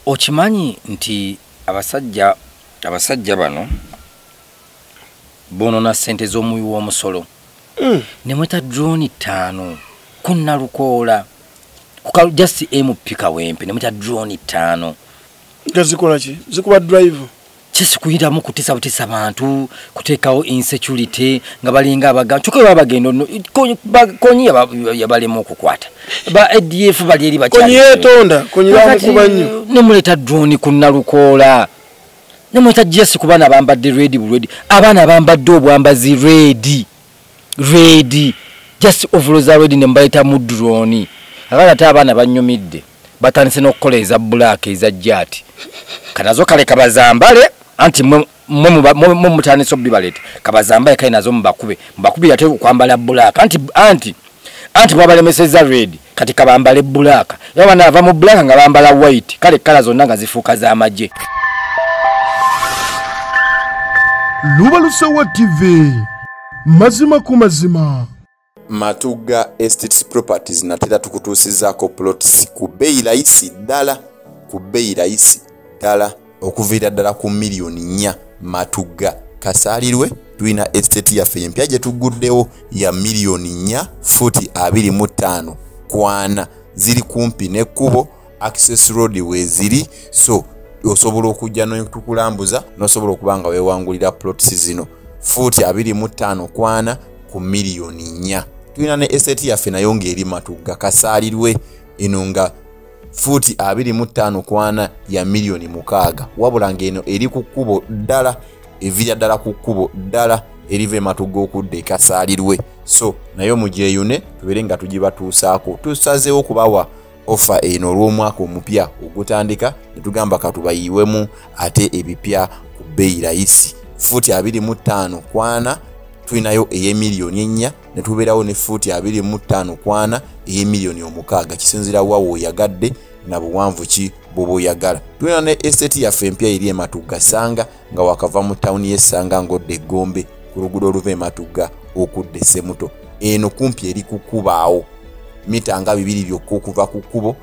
Okimanyi nti abasajja bano bonoona ssente z'omuwi w'omusolo. Ne mweta drone 5 ku Nalukoola ku just MP Kawempe, ne mweta drone 5. Nga zikola ki? Zikuba drive. Kisi kuyitamu kutisa butisa bantu, kuteekawo insecurity nga balinga abaga kyokka baba bagenda Konyi yabalema okukwata ba ADF bali eri bakyali Konyi yeetonda, Konyi bamukuba nnyo. Ne muleta drone ku Nalukoola, ne muleta just ku baana abambadde red bu red, abaana abambadde obwambazi red red, just overall za red, ne mubaleta mu drone. Abaana ate abaana banyumidde, batandise n'okukola eza black eza jat kanazo kale kabazambale, anti mwe mutandise obibaleeta kabazambale kale nazo mubakube mubakubire ate okwambala black, anti mwabalemesezza red, kati kabambale black. Era banaava mu black nga bambala white, kale kala zonna nga zifuuka z'amagye. Lubalusewa TV, mazima ku mazima. Matugga Estates Properties natera tukutuusizaako plots ku bbeeyi layisi ddala, ku bbeeyi layisi ddala, okuviira ddala ku miliyoni 4. Matugga Kasaalirwe tulina estate yaffe empya gye tugguddewo ya miliyoni 4, futi 25 ku 40, ziri kumpi n'ekkubo, access road weeziri. So osobola okujja netukulambuza n'osobola okuba nga weewangulira plots zino, fuuti 25 ku 40 ku miliyoni 4. Tulina ne estate yaffe nayo ng'eri Matugga Kasaalirwe, eno nga fuuti 25 ku 40 ya miliyoni 6, wabula ng'eno eri ku kkubo ddala, eviira ddala ku kkubo ddala eriva ematugga okudda ekasaalirwe. So naye mugyeyune tubeere nga tugibatuusaako. Tusazeewo okubawa offer eno olw'omwaka omupya ogutandika, ne tugamba katubayiwemu ate ebipya ku bbeeyi layisi. Fuuti 25 ku 40 tulinayo ey'emiliyoni 4, ne tubeerawo ne fuuti 25 ku 40 ey'emiliyoni 6. Kisinziira wa w'oyagadde na buwanvu ki bw'oba oyagala. Tulina ne estate yaffe empya eri ematugga Sanga, nga wakava mu tawuni y'Essanga ng'odda Eggombe ku luguudo oluva ematugga okudda Essemuto. Eno kumpi eri ku kkubaawo mita nga 2 byokka okuva ku kkubo,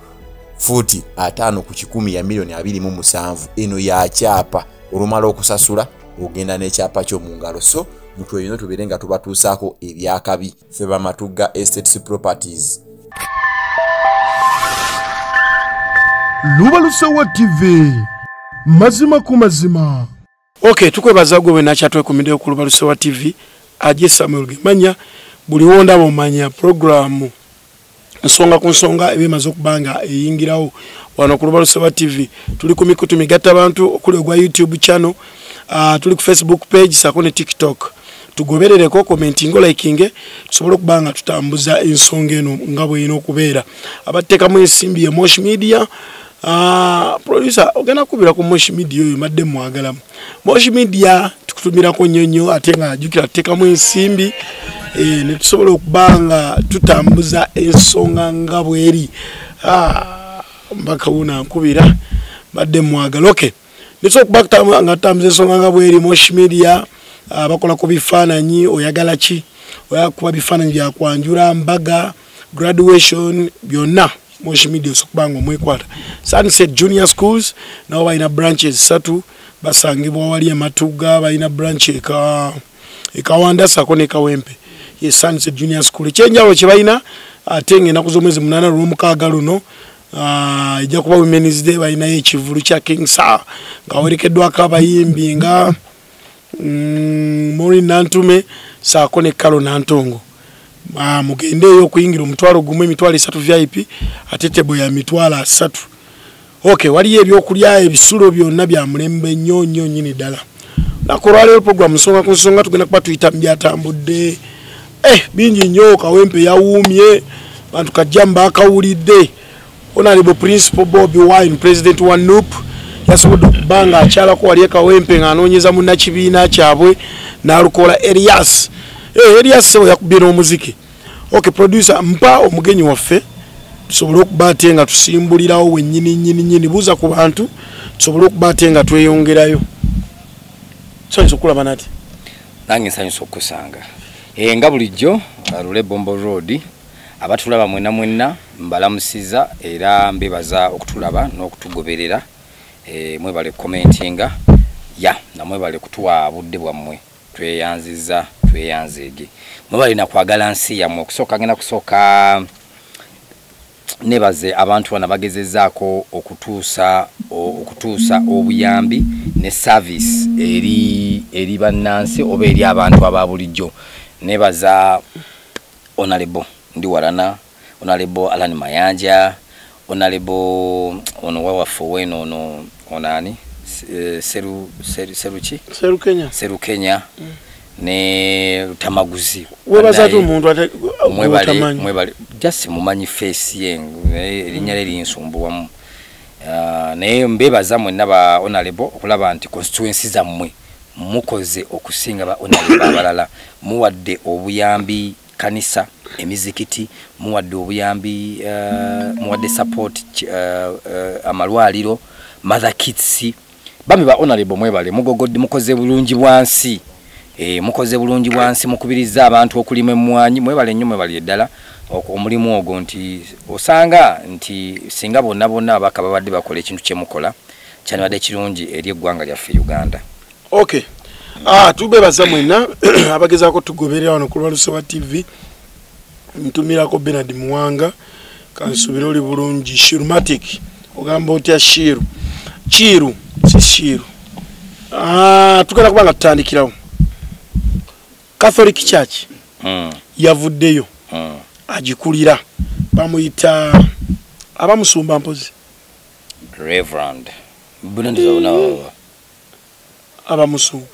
fuuti 50 ku 100 ya miliyoni 27. Eno yakyapa, olumala okusasula ogenda n'ekyapa kyo mu ngalo. So mutweyino tubeere nga tubatuusaako ebyakabi. Ffe Bamatugga Estates Properties. Lubalusewa TV, mazima ku mazima. Okay, tukwebaza gwe wenakyatwekumiddeyo ku Lubalusewa TV. Aje Samuel Gemanya, buli wondaba omanya programu Nsonga ku Nsonga eba emaze okuba nga eyingirawo wano ku Lubalusewa TV. Tuli ku mikutu migatta abantu okuli ogwa YouTube channel, tuli ku Facebook page sako ne TikTok. Tugoberereko, commentingo, likinge, tusobole okuba nga tutambuza ensonga eno nga bweyina okubeera. Abateekamu ensimbi ye Mosh Media. Producer ogenda kubira ku Mosh Media oyo madde mwagalamu. Mosh Media tukutumirako nnyo nnyo, ate nga jjukira tuteekamu ensimbi ne tusobola okuba nga tutambuza ensonga nga bweri. Mbaka wuno ankubira badde mwagala. Okay, netusobola okuba nga tutambuza ensonga nga bweri. Mosh Media bakola ku bifaananyi. Oyagala ki? Oyagala kuba bifaananyi byakwanjula, mbaga, graduation, byonna Mosh Media osobola okuba nga omwekwata. Sunset Junior Schools nabo balina branches 3, basangibwa wali ematugga, balina branch ekawanda sako ne Kawempe. Ye Sunset Junior School ekyenjawulo kye balina, ate ng'ennaku z'omwezi 8 lw'omukaaga luno, ejja kuba Women's Day, balinayo ekivulu kya King Sir nga wawerekeddwako abayimbi nga Maureen Nantume saako ne Kalo Nantongo. Mugendeeyo, okuyingira 10,000, 30,000 VIP, ate table ya 30,000. Okay, waliyo ebyokulya, ebisulo byonna bya mulembe nnyo nnyo nnyini ddala. Lunaku olwaleero program Nsonga ku Nsonga tugenda kuba tuyita mu byatambudde bingi nnyo. Kawempe yawuumye bantu kajjamu baakawulidde. Honorable Principal Bobi Wine, president wa NUP, yasobodde okuba nga akyalako wali e Kawempe ng'anoonyeza munnakibiina kyabwe n'Alukola Elias. Elias sebo yakubye n'omuziki. Okay, producer, mpa omugenyi waffe tusobole okuba ate nga tusimbulirawo wennyini nnyini nnyini. Buuza ku bantu tusobole okuba ate nga tweyongerayo. Nsanyusa okulaba nati. Nange nsanyusa okukusanga. Nga bulijjo Lule Bombo Road, abatulaba mwenna mwenna mbalamusiza era mbebaza okutulaba n'okutugoberera. Mwebale commentinga ya na mwebale kutuwa budde bwammwe, tweyanziza tweyanzeege. Mwebale na kwagala nsi yammwe. Okusooka ngenda kusooka nebaze abantu bano bagezezaako okutuusa obuyambi ne service eri bannansi oba eri abantu aba bulijjo. Nebaza Honorable Ndiwalana, Honorable Alan Mayanja, Honorable ono wawaffe weno ono onani Seruki Serukenya ne Lutamaguzi. Webaza tu omuntu ate mwebale just mumanyi face ye erinnya lye linsumbuwamu. Naye mbebaza mwenna ba honorable okulaba nti constituency zammwe mukoze okusinga ba honorable abalala. Muwadde obuyambi kanisa, emizikiti, muwadde obuyambi, muwadde support amalwaliro, mother kits. Bami ba honorable mwebale mugogodde, mukoze bulungi bwansi. Mukoze bulungi bwansi, mukubiriza abantu okulima emmwanyi. Mwebale nnyo, mwebale ddala omulimu ogwo nti osanga nti singa bonna bonna abaka babadde bakola ekintu kye mukola kyandibadde kirungi eri eggwanga lyaffe Uganda. Okay. Tubebaza mwenna abagezaako tugoberera wano ku Lubalusewa TV. Ntumirako Bernard Muwanga, kansubira oli bulungi. Shirumatic ogamba otya? Shiru Chiru si Shiru. Tugenda kubanga tutandikirawo Catholic Church yavuddeyo agikulira bamuyita abamusumba mpozi Reverend abamusumba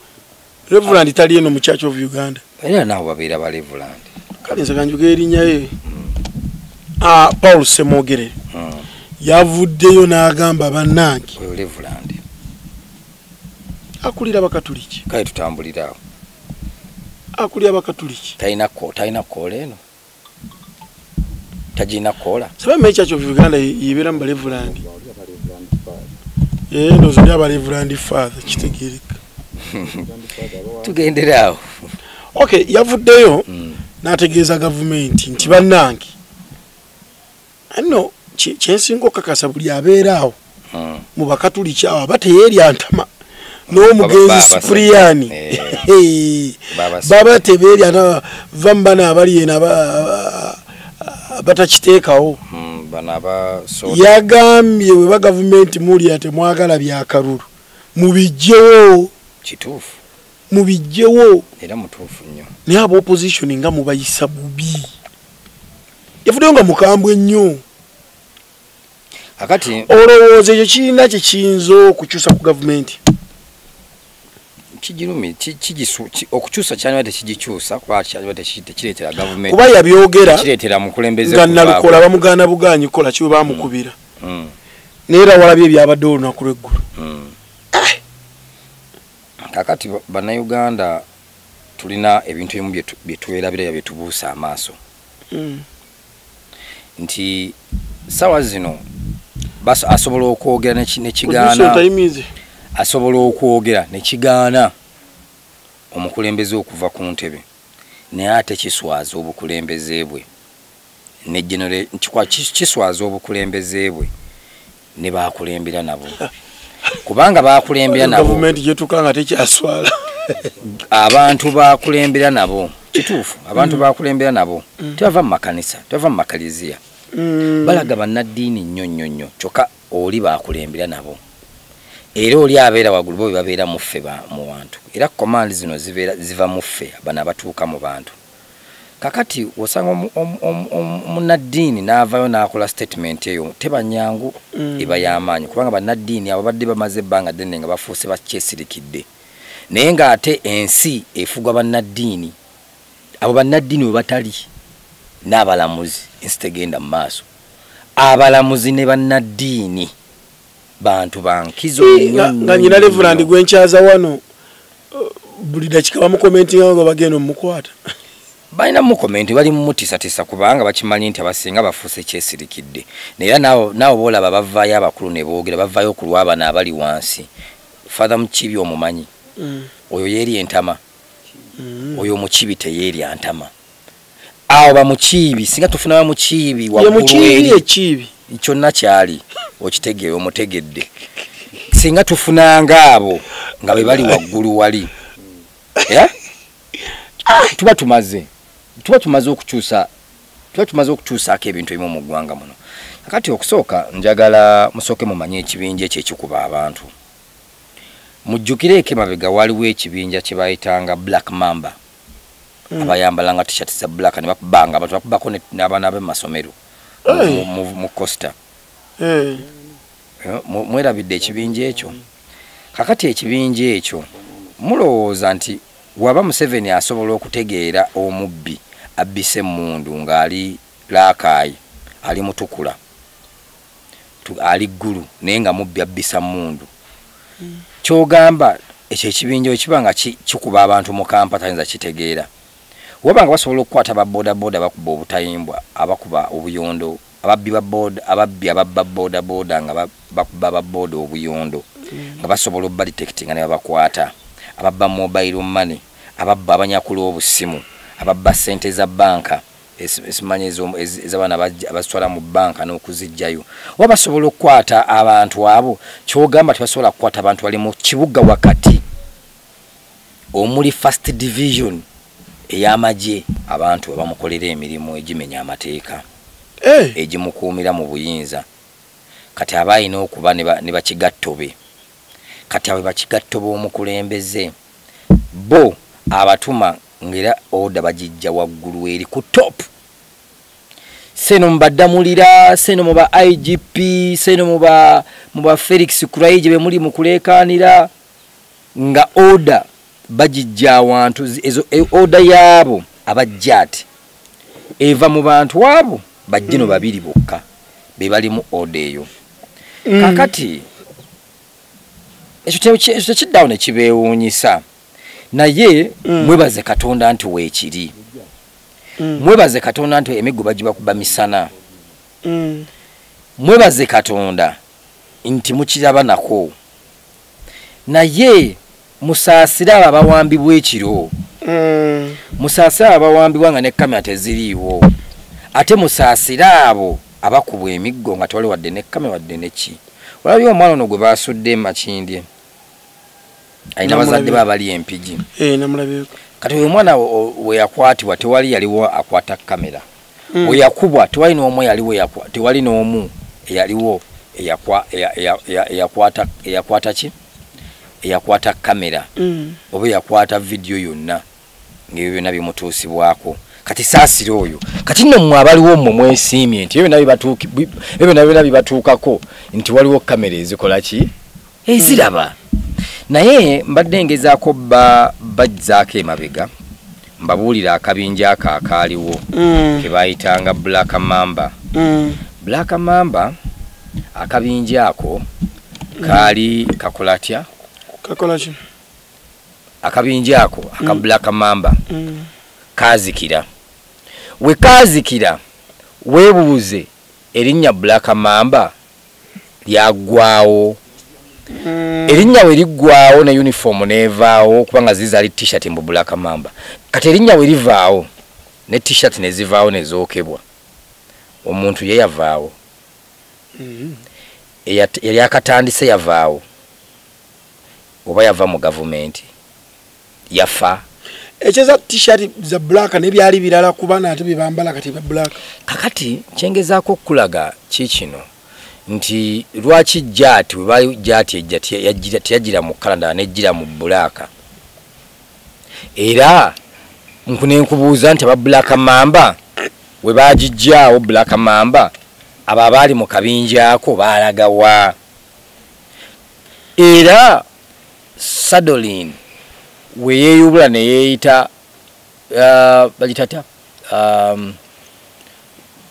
Reverend tali eno mu Church of Uganda era nabo babeera ba Reverend. Kale nze kanjuga erinnya ye Paul Ssemwogerere yavuddeyo n'agamba bannange oyo Reverend akulira Bakatuliki. Kale tutambulira awo akulira Bakatuliki talina koola eno tagina koola. Sababu Church of Uganda ibeera mu Reverend ndozo lya Reverend Father kitegeereka. Tugendera awo. Okay, yavuddeyo n'ategeeza gavumenti nti bannange anno kyensinga okukakasa buli abeera awo mu Bakatuliki awo aba teyeerya ntama n'omugenzi Sipuriyani baba tebeerya ntama va mu bano abali eno batakiteekawo. Yagambye bwe ba gavumenti mulya temwagala byakalulu mubijjewo. Kituufu, mubijjewo era mutuufu nnyo. Naye aba opposition nga mubayisa bubi. Yavuddeyo nga mukambwe nnyo. Akati olowooza ekyo kirina kye kiyinza okukyusa ku gavumenti? Kijirumi okukyusa kyandibadde tekigikyusa kuba kyandibadde tekireetera gavumenti kuba yabyogera kireetera mukulembeze nga Nalukola bamugaana bugaanyi kukola kiwe bamukubira. Naye era walabye ebyabadde olunaku lw'eggulo. Kakati bannayuganda tulina ebintu ebimu bye twerabira bye tubuusa amaaso nti sawa zino asobola okwogera nekigaana, asobola okwogera nekigaana omukulembeze okuva ku ntebe, naye ate kiswaza obukulembeze bwe ne kiswaza obukulembeze bwe ne bakulembera nabo, kubanga bakulembera nabo gavumenti gyetukanga tekyaswala. Abantu bakulembera nabo kituufu, abantu bakulembera nabo tebava mu makanisa, tebava mu makaliziya, balaga bannaddiini nnyo nnyo nnyo, kyokka oli bakulembera nabo era oli abeera waggulu bo babeera mu ffe mu bantu, era command zino ziva mu ffe bano abatuuka mu bantu. Kakati osanga omunnaddiini n'avaayo n'akola statement eyo teba nyangu, eba y'amaanyi, kubanga bannaddiini abo badde bamaze ebbanga ddene nga bafuuse bakyesirikidde, naye ng'ate ensi efugwa bannaddiini. Abo bannaddiini we batali n'abalamuzi ensi tegenda mu maaso. Abalamuzi ne bannaddiini bantu bankizo nnyo. Nga nyina Reverend gwenkyaza wano buli dakika bamukomentinga nga bagenda omukwata. Balina mukomenti, bali mumutisatisa kubanga bakimanyi nti abasinga bafuuse kyesirikidde. Naye era nabo boolaba bavaayo abakulu ne boogera, bavaayo okulwa bano abali wansi. Father Mukibi omumanyi, oyo yeerya entama, oyo Mukibi teyeerya ntama. Awo bamukibi, singa tufuna bamukibi waggulu eri ekibi kyonna kyali okitegeera omutegedde. Singa tufunanga abo nga be bali waggulu wali, yeah? Tuba tumaze okukyusa, tuba tumaze okukyusaako ebintu ebimu mu ggwanga muno. Kakati okusooka njagala musooke mumanye ekibinja ekyo ekikuba abantu. Mujjukireko emabega waliwo ekibinja kye bayitanga Black Mamba, abayambalanga t-shirt za black ne bakubanga abantu, bakubako n'abaana b'emasomero mu Costa. Mwerabidde ekibinja ekyo. Kakati ekibinja ekyo mulowooza nti waba Museveni asobola okutegeera omubbi abbise emmundu ng'ali Rakai, ali Mutukula, ali Ggulu, naye nga mubbi abbisa mmundu, kyogamba ekyo ekibinja ekiba nga kikuba abantu mu Kampala tayinza kitegeera. Waba nga basobola okukwata ba bodaboda bakuba obutayimbwa, abakuba obuyondo, ababbi ba boda, ababbi ababba bodaboda nga bakuba ba boda obuyondo, nga basobola obadetectinga ne babakwata, ababba mobile money, ababba abanyakula obusimu, ababba ssente za banka, esimanyi ez'abaana abazitwala mu banka n'okuzijjayo. Oba basobola okukwata abantu abo, kyogamba tebasobola kukwata abantu bali mu kibuga wakati omuli first division ey'amagye, abantu abamukolera emirimu egimenya amateeka, egimukuumira mu buyinza. Kati aba alina okuba ne bakigattobe. Kati abo bakigattobe omukulembeze bo abatuma ng'era order bagijja waggulu eri ku top. Seno mubaddamulira, seno muba IGP, seno muba Felix Kuraije be muli mukuleekaanira, nga order bagijja awantu ezo order yaabo abajjaati eva mu bantu abo bajjino babiri bokka be bali mu order eyo. Kakati ekyo tekiddawo ne kibeewuunyisa, naye mwebaze Katonda nti weekiri. Mwebaze Katonda nti emiggo bagibakuba misana. Mwebaze Katonda nti mukiraba nako, naye musaasire abo abawambibwa ekiro, musaasire abo abawambibwa nga ne kamera teziriiwo, ate musaasire abo abakubwa emiggo nga tewali wadde ne kamera wadde ne ki. Olabye omwana ono gwe baasudde Makindye, alina bazadde be abali Empigi. Kati oyo omwana we yakwatibwa tewali yaliwo akwata kamera. We yakubwa tewali n'omu yaliwo, tewali n'omu eyaliwo eyakwata ki? Eyakwata kamera oba eyakwata vidiyo yonna ng'ebyo byonna bimutuusibwako. Kati saasira oyo. Kati nno mmwe abaliwo mmwe mwesiimye nti ebyo byonna bibatuukako nti waliwo kamera ezikola ki? Eziraba. Naye mbadde ngezaako bajjaako emabega mbabuulira akabinja ako akaaliwo ke baayitanga Black Mamba. Black Mamba akabinja ako kaali kakola atya? Kakola ki? Akabinja ako aka Black Mamba kaazikira. We kaazikira weebuuze erinnya Black Mamba lyaggwawo. Erinnya we liggwawo ne uniform n'evaawo, kubanga zizaali t-shirt mbu Black Mamba. Kati erinnya we livaawo ne t-shirt ne zivaawo ne zookebwa, omuntu ye yavaawo. Eyali akatandise yavaawo, oba yava mu gavumenti yafa. Ekyeza t-shirt za black n'ebyali birala kuba ate bye bambala kati bya black. Kakati kyengezaako okukulaga kikino nti lwaki jaati we baali jaati ejja teyajjira mu kalanda nejjira mu black. Era nkubuuza nti aba Black Mamba we bagijjaawo Black Mamba abo abaali mu kabinja ako baalagawa? Era Sadolin we yeeyubula ne yeeyita bagita atya,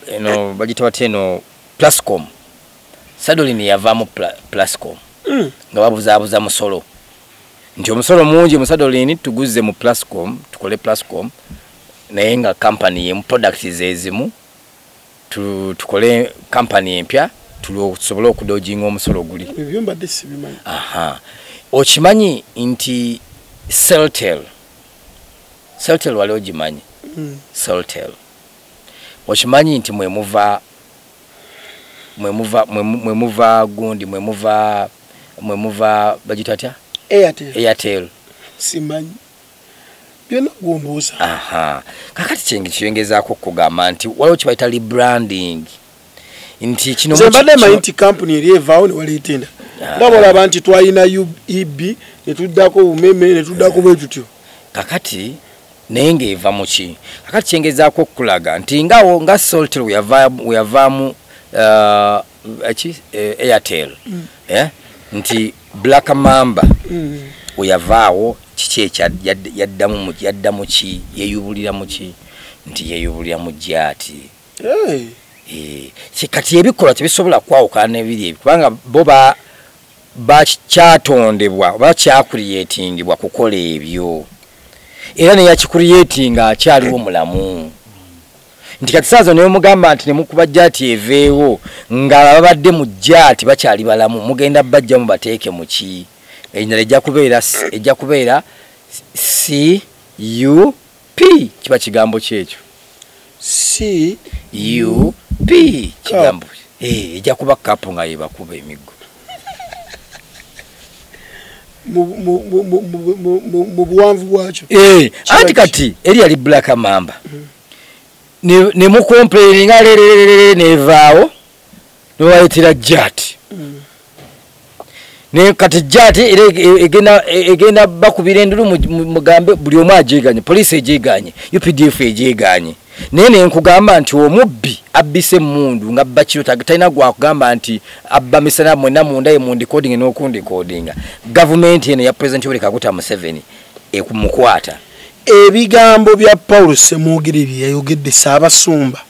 eno bagita batya eno, Plascom. Sadolin yavaamu Plascom nga babuzaabuza musolo nti omusolo mungi mu Sadolin, tuguze mu Plascom tukole Plascom, naye nga company yemu, products ezimu, tukole company empya tusobole okudodginga omusolo guli. Ebyo mbadde sibimanyi. Aha, okimanyi nti Celtel, Celtel wali ogimanyi? Celtel okimanyi nti mwemuva gundi, mwemuva Mwe muva bagita atya? Airtel. Airtel. Simanyi. Byonna gw'ombuuza. Aha. Kakati kyengi kiyongezaako okugamba nti waliwo kye bayita rebranding. Nti kino nze mbadde mmanyi nti kampuni eri evaawo ne waleeta endala. Nga bw'olaba nti twalina UEB ne tuddako Umeme ne tuddako bwe tutyo. Kakati naye ng'eva mu ki? Kakati kyengezaako okukulaga nti ngawo nga Soltel weyavaamu Airtel. Nti Black Mamba weyavaawo kiki yaddamu ki, yeeyubulira mu ki, nti yeeyubulira mu Jati. Kati ebikolwa tebisobola kwawukana n'ebiri ebyo kubanga bo bakyatondebwa oba kyakuliyetingibwa kukola ebyo, era neyakikuliyetinga akyaliwo mulamu. Nti kati saazo naye mugamba nti nemukuba Jati eveewo nga babadde mu Jati bakyali balamu, mugenda bajjamu bateeke mu ki? Endala ejja kubeera CUP, kiba kigambo kyekyo CUP kigambo ejja kuba kapu nga yebakuba emiggo mu buwanvu bwakyo. Anti kati eri yali Black Mamba ne mukomplaininga lererere nevaawo newayitira Jati. Ne kati Jati egenda bakubira endulu mugambe buli omu agyeganye, poliisi egyeganye, UPDF egyeganye. Naye ne nkugamba nti omubbi abbise emmundu nga abba kiro talina gwakugamba nti abba misana mwenna munda ye mundikodinga n'okundikodinga. Gavumenti eno ya President Yoweri Kaguta Museveni ekumukwata. Ebigambo bya Paul Ssemwogerere bye yayogedde Ssaabasumba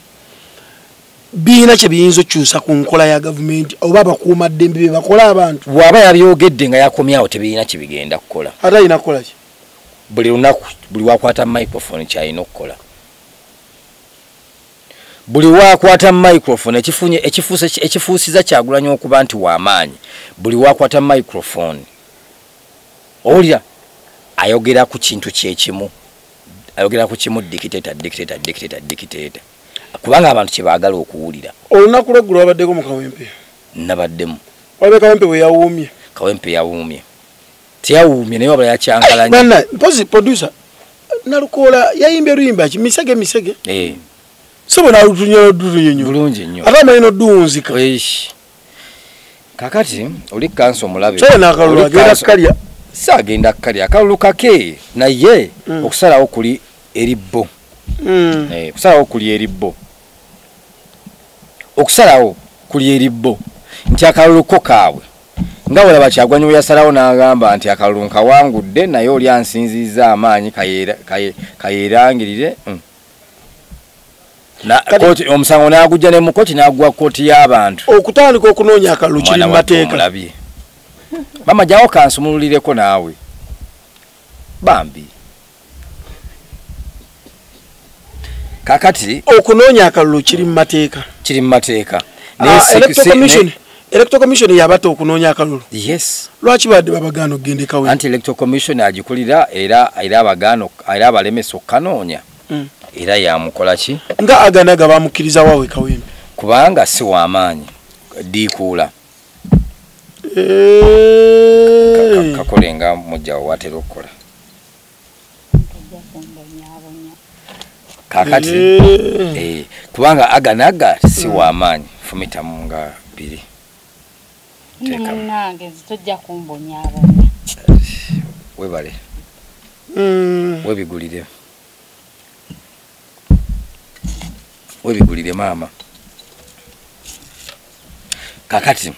birina kye biyinza okukyusa ku nkola ya gavumenti oba abakuumaddembe bye bakola abantu. Bw'aba yabyogedde nga yakomyawo tebirina kye bigenda kukola. Ate alina kukola ki? Buli lunaku buli wakwata microphone ky'alina okukola. Buli wakwata microphone ekifuusiza Kyagulanyi okuba nti w'amaanyi. Buli wakwata microphone owulira ayogera ku kintu kyekimu, ayogera ku kimu dictator dictator dictator dictator, kubanga abantu kye baagala okuwulira. Olunaku lw'eggulo wabaddeko mu Kawempe? Nabaddemu. Wabadde Kawempe bwe yawuumye? Kawempe yawuumye, teyawuumye naye wabula yakyankalanye. Banna mpozi producer Nalukoola yayimbye luyimba ki? Misege misege. So n'alutunyonyo bulungi nnyo. Ate amanyi n'odduwunzika. Kakati oli kanso omulabe. So n'akalulu agenda kukalya. Si agenda kukalya, akalulu kake naye okusalawo kuli eri bo. Okusalawo kuli eri bo. Okusalawo kuli eri bo. Nti akalulu ko kaabwe. Nga bw'olaba Kyagulanyi bwe yasalawo n'agamba nti akalulu nkawangudde naye oli ansinzizza amaanyi kayeerangirire. Omusango n'agujja ne mu kkooti n'agwa kkooti y'abantu. Okutandika okunoonya akalulu kiri mu mateeka. Mama jawo kansumululireko naawe. Bambi. Kakati okunoonya akalulu kiri mu mateeka. Kiri mu mateeka. Electoral Commission yabata okunoonya akalulu. Yes. Lwaki badde babagaana okugenda e Kawempe? Anti Electoral Commission agikulira era abagaana era abalemesa okukanoonya. Era yamukola ki? Nga aganaga bamukkiriza waawe Kawempe. Kubanga si w'amaanyi. Ddiikuula. Kakole nga mujja watera okukola. Kakati kubanga aganaga si w'amaanyi. Fumitamu nga bbiri. Munnange tojja kumbonyaabonya. Webale. Webigulire. Webigulire maama. Kakati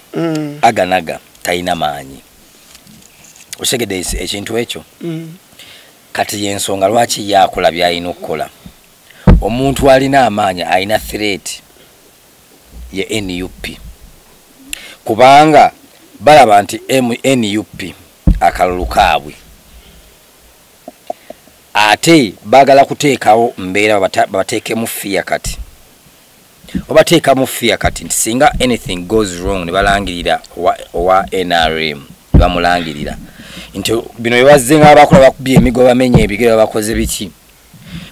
aganaga talina maanyi. Otegedde ekintu ekyo? Kati y'ensonga lwaki yakola by'alina okukola. Omuntu alina amaanyi alina threat ye NUP. Kubanga balaba nti NUP akalulu kaabwe. Ate baagala kuteekawo mbeera babateekemu fear kati. Obateekamu fear kati nti singa anything goes wrong ne balangirira owa NRM bamulangirira nti bino bye bazze nga abakola bakubye emigo bamenye ebigere bakoze biki,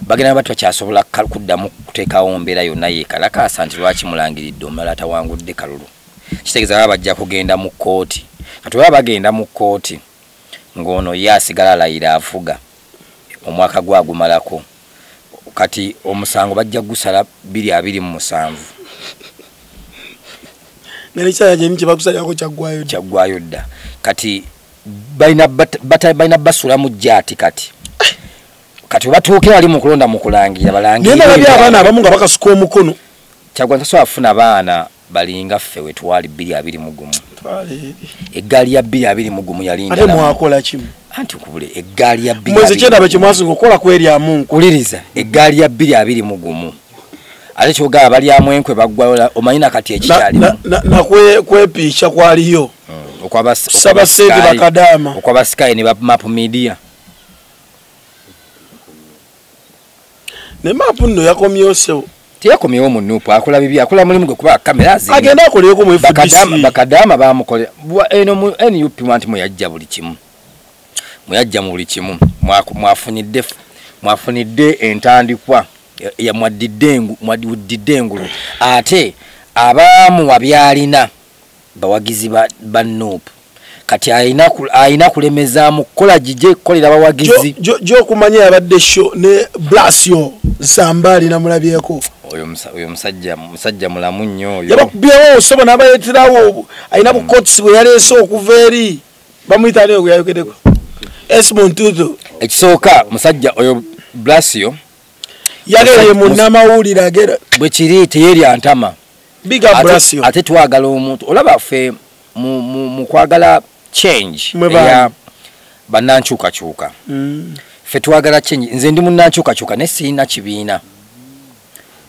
bagenda batwakyasobola kuddamu kuteekawo mbeera yonna yeekalakaasa nti lwaki mulangiridde omulala tawangudde kalulu. Kitegeeza baba bajja kugenda mu kkooti. Kati baba bagenda mu kkooti ng'ono ye asigala alayira afuga omwaka gwagumalako, kati omusango bajja gusala 2027. Kyaggwayo dda. Kati balina basula mu jjaati kati batuuke wali mu kulonda mu kulangira balangira. Naye nalabye abaana abamu nga bakasuka omukono. Kyagulanyi tasobola kufuna baana balinga ffe we twali 2021. Eggaali ya 2021 yali ndala. Ate mwakola kimu. Anti nkubule eggaali ya 2021. Mwezi kyenda bwe mwasinga okukola kweryamu. Kuliriza eggaali ya 2021. Ate kyogaba balyamu enkwe baggwayo omanyi na kati ekikyalimu. Na kwepiicha kwaliyo. Okwabasente bakadama. Okwabasikaye ne ba Map Media. Ne Map nno yakomyewo ssebo. Teyakomyewo mu NUP, akola bibi, akola mulimu gwe kuba kamera ziri. Agenda akolereko mu FDC. Bakadama bamukolera. Eno mu NUP anti mweyajja buli kimu. Mweyajja mu buli kimu. Mwafunidde entandikwa ya mwaddidde engulu. Ate abamu wabyalina bawagizi ba NUP. Kati alina kulemezaamu kukola gije kukolera abawagizi. Gy'okumanya yabadde show ne Blasio Zambali namulabyeko. Oyo musajja mulamu nnyo oyo. Yabakubyewo ssebo n'abaleeterawo alina bukotisi bwe yaleese okuva eri. Bamuyita ani ogwo yayogeddeko? Esmond Tutu. Ekisooka musajja oyo Blasio yagereye munnamawulire agera. Bwe kiri teyerya ntama. Big up Blasio. Ate twagala omuntu olaba ffe mu kwagala change ya bannankyukakyuka. Ffe twagala change. Nze ndi munnankyukakyuka naye sirina kibiina.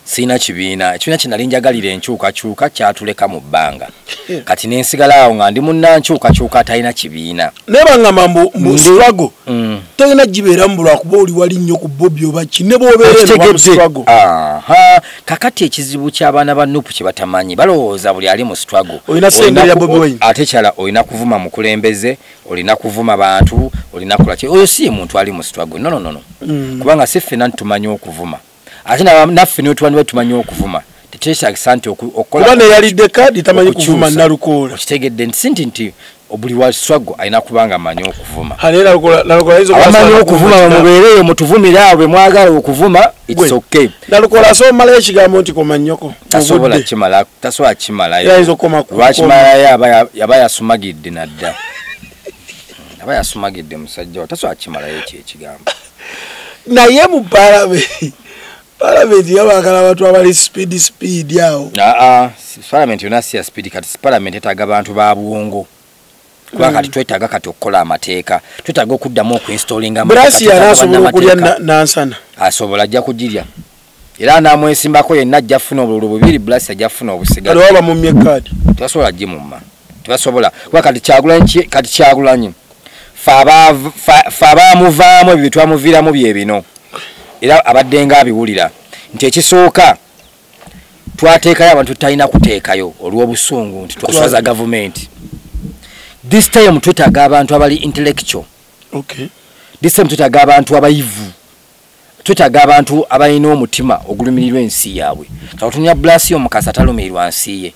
Sirina kibiina. Ekibiina kye nali njagalira enkyukakyuka kyatuleka mu bbanga. Kati ne nsigala awo nga ndi munnankyukakyuka atalina kibiina. Naye bangamba mbu struggle tolina gibeeramu lwakuba oli wali nnyo ku Bobi oba ki ne bw'obeera eno mu struggle. Kakati ekizibu ky'abaana ba NUP kye batamanyi, balowooza buli ali mu struggle. Olina ssente ya Bobi Wine. Ate kyala olina kuvuma mukulembeze, olina kuvuma bantu, olina kukola ki. Oyo si ye muntu ali mu struggle. No, no, no. Kubanga si ffenna tumanyi okuvuma. Ate naffe ne tuwandiba tumanyi okuvuma. Tekyetaagisa nti okukola. Kuba neyalidde kaadi tamanyi kuvuma Nalukoola. Okitegedde nti si nti buli wa struggle alina kubanga amanyi okuvuma. Amanyi okuvuma bamubeereyo mutuvumire awo bwe mwagala okuvuma, it's okay. Nalukoola asobola ekigambo nti koma nnyoko. Tasobola kimala, tasobola kimalayo. Lwakimalayo aba yasumagidde nadda. Aba yasumagidde musajja we, tasobola kimalayo ekyo ekigambo. Naye mu Parliament yabagala abantu abali speed awo. Parliament yonna si ya speed. Kati parliament etaaga bantu ba bwongo. Kuba kati twetaaga kati okukola amateeka. Twetaaga okuddamu okuinstallinga amateeka. Blasio asobola okulya Nansana. Asobola ajja kugirya. Era anamwesimbako yenna ajja kufuna obululu bubiri, Blasio ajja kufuna obusigazi. Kati oba mumye kaadi. Tebasobola gimumma. Tebasobola. Kuba kati Kyagulanyi ffe abaamuvaamu ebyo bye twamuviiramu bye bino. Era abadde nga abiwulira nti ekisooka twateekayo abantu tutalina kuteekayo olw'obusungu nti twaswaza gavumenti. This time twetaaga abantu abali intellectual. Okay. This time twetaaga abantu abayivu. Twetaaga abantu abalina omutima ogulumirirwa ensi yaabwe. Kati otunuulira Blasio Mukasa talumirirwa nsi ye.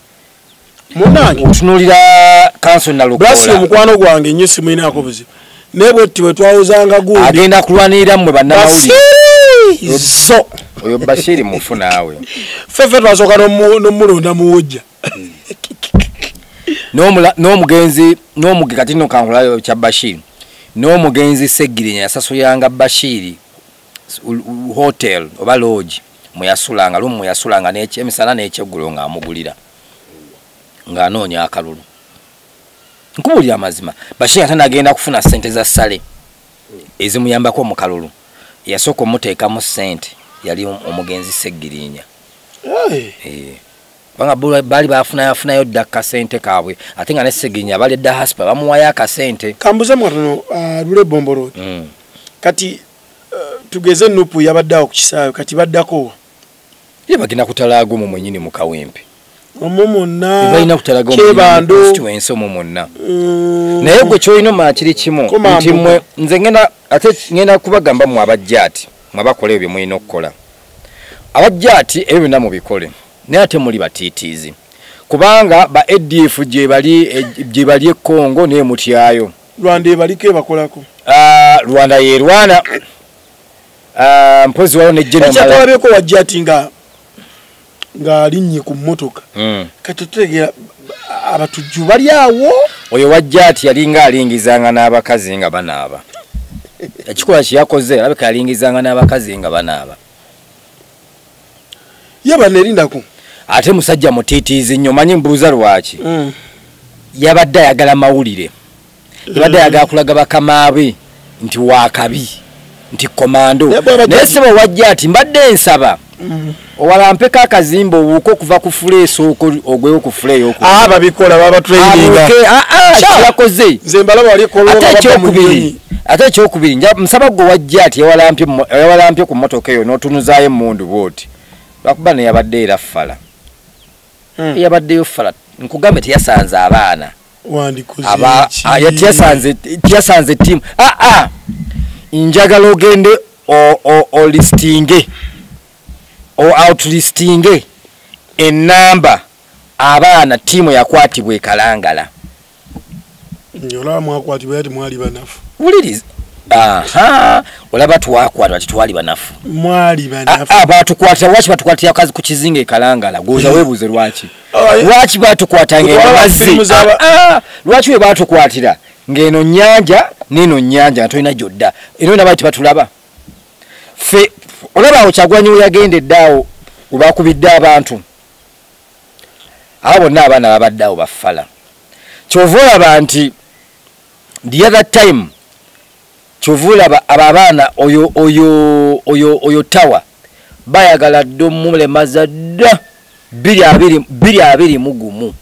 Munnange. Otunuulira Kanso Nalukoola. Blasio mukwano gwange nnyo simulinaako buzibu. Naye bwe tuti bwe twawuzanga gundi. Agenda kulwanirira mmwe bannamawulire. So oyo Bashiri mufu naawe. Ffeffe twasooka n'omulonda muwujja. N'omugenzi kati nno kankulayo kya Bashiri. N'omugenzi Ssegirinya yasasuliranga Bashiri hotel oba lodge mwe yasulanga, lumu mwe yasulanga emisana n'ekyeggulo ng'amugulira ng'anoonya akalulu. Nkubuulira amazima, Bashiri ate n'agenda kufuna ssente za ssale ezimuyambako mu kalulu. Yasooka omuteekamu ssente yali omugenzi Ssegirinya. Kubanga baali bafunayo dda akasente kaabwe ate nga ne Ssegirinya bali dda Haspa bamuwayo akasente. Kambuze mwatono Lule Bombo Road. Kati tugeze NUP yabadde awo ku kisaawe kati baddako. Ye bagenda kutalaaga omwo mwennyini mu Kawempe. Omwo mwonna. Balina kutalaaga omwo constituency omwo mwonna. Naye gwe ky'olina omanya kiri kimu nti mmwe nze ngenda ate ngenda kubagamba mmwe abajjaati mwe abakola ebyo bye mulina okukola. Abajjaati ebyo byonna mubikole naye ate muli batiitiizi. Kubanga ba ADF gye bali e Congo ne mutyayo. Rwanda ebaliko ebakolako. Rwanda ye Rwanda. Mpozi wao ne general Ekyatalabyeko wajja ati nga alinnye ku mmotoka. Kati tutegeera abatujju bali awo. Oyo wajja ati yalinga alingizanga n'abakazi nga banaaba. Ekikolwa kye yakoze alabika yalingizanga n'abakazi nga banaaba. Ye banerindako. Ate musajja mutiitiizi nnyo, manyi mbuuza lwaki. Yabadde ayagala mawulire. Yabadde ayagala kulaga bakamaabe nti waakabi, nti komando. Naye ssebo wajja ati mbadde nsaba owalampeko akazimba obuuke okuva ku fula esooka ogwewo ku fula ey'okubiri. Babikola baba traininga. Kyakoze. Nze mbalaba wali Ate ekyokubiri nsaba gwe wajja ati yawalampye ku mmotoka eyo n'otunuzaayo emmundu bw'oti. Lwakuba ne yabadde era ffala. Yabaddeyo ffala. Nkugambe teyasanze abaana. Teyasanze ttiimu. Njagala ogende olistinge o outlistinge enamba abaana ttiimu yakwatibwa e Kalangala. Olaba mwakwatibwa ati mwali banafu. Wuliriza. Olaba twakwatibwa ati twali banafu. Mwali banafu. Batukwatira lwaki batukwatira kazi ku kizinga e Kalangala? Goza weebuuze lwaki. Lwaki batukwata ng'eno mazzi? Lwaki we batukwatira ng'eno nnyanja n'eno nnyanja nga tolina gy'odda. Eno nabo tebatulaba. Ffe olaba awo Kyagulanyi we yagendedde awo we bakubidde abantu. Abo bonna abaana babadde awo bafala. Ky'ova olaba nti the other time ky'ova olaba abo abaana oyo tawa bayagala dda omulemaza dda 2021.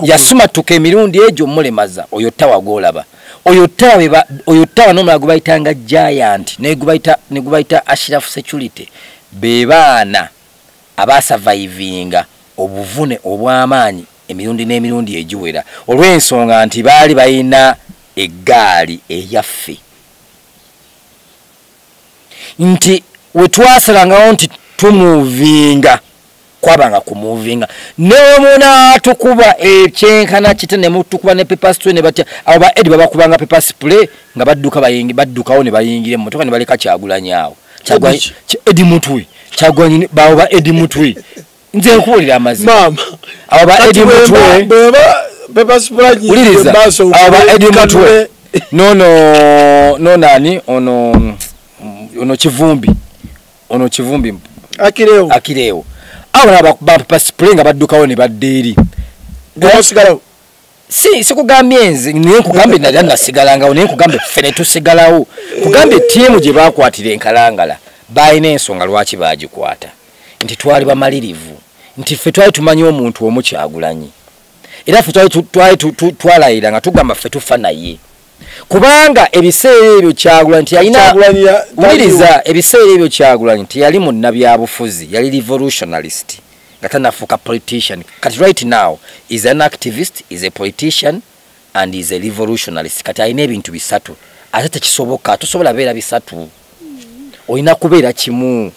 Yasumatuka emirundi egyo omulemaza oyo tawa gw'olaba. Oyo tawa n'omulala gwe bayitanga Giant ne gubayita Ashraf Security be baana abasurvivinga obuvune obw'amaanyi emirundi n'emirundi egiwera olw'ensonga nti baali balina eggaali eyaffe. Nti we twasalangawo nti tumuvinga kwabanga kumuvinga neomunaatukuba ekyenkana kite ne mutukuba ne paper spray ne batya abo ba Edi babakubanga paper spray nga badduka baddukawo ne bayingira emmotoka ne baleka Kyagulanyi awo. Edi Mutwe Kyagulanyi bawo ba Edi Mutwe nze nkuwulira amazima. Abo ba Edi Mutwe wuliriza abo ba Edi Mutwe no nani ono Kivumbi Akireo abo abakuba paper spray nga baddukawo ne badda eri. Si sikugambye nze naye nkugambye nali nasigalangawo naye nkugambye ffe ne tusigalawo. Nkugambye ttiimu gye baakwatira enkalangala baalina ensonga lwaki baagikwata. Nti twali bamalirivu, nti ffe twali tumanyi omuntu omu Kyagulanyi. Era ffe twali twalayira nga tugamba ffe tufa naye. Kubanga ebiseera ebyo Kyagulanyi teyalina wuliriza ebiseera ebyo Kyagulanyi teyali munnabyabufuzi, yali revolutionalist nga tannafuuka politician. Kati right now is an activist, is a politician and is a revolutionalist. Kati alina ebintu bisatu ate tekisoboka, tosobola beera bisatu, olina kubeera kimu.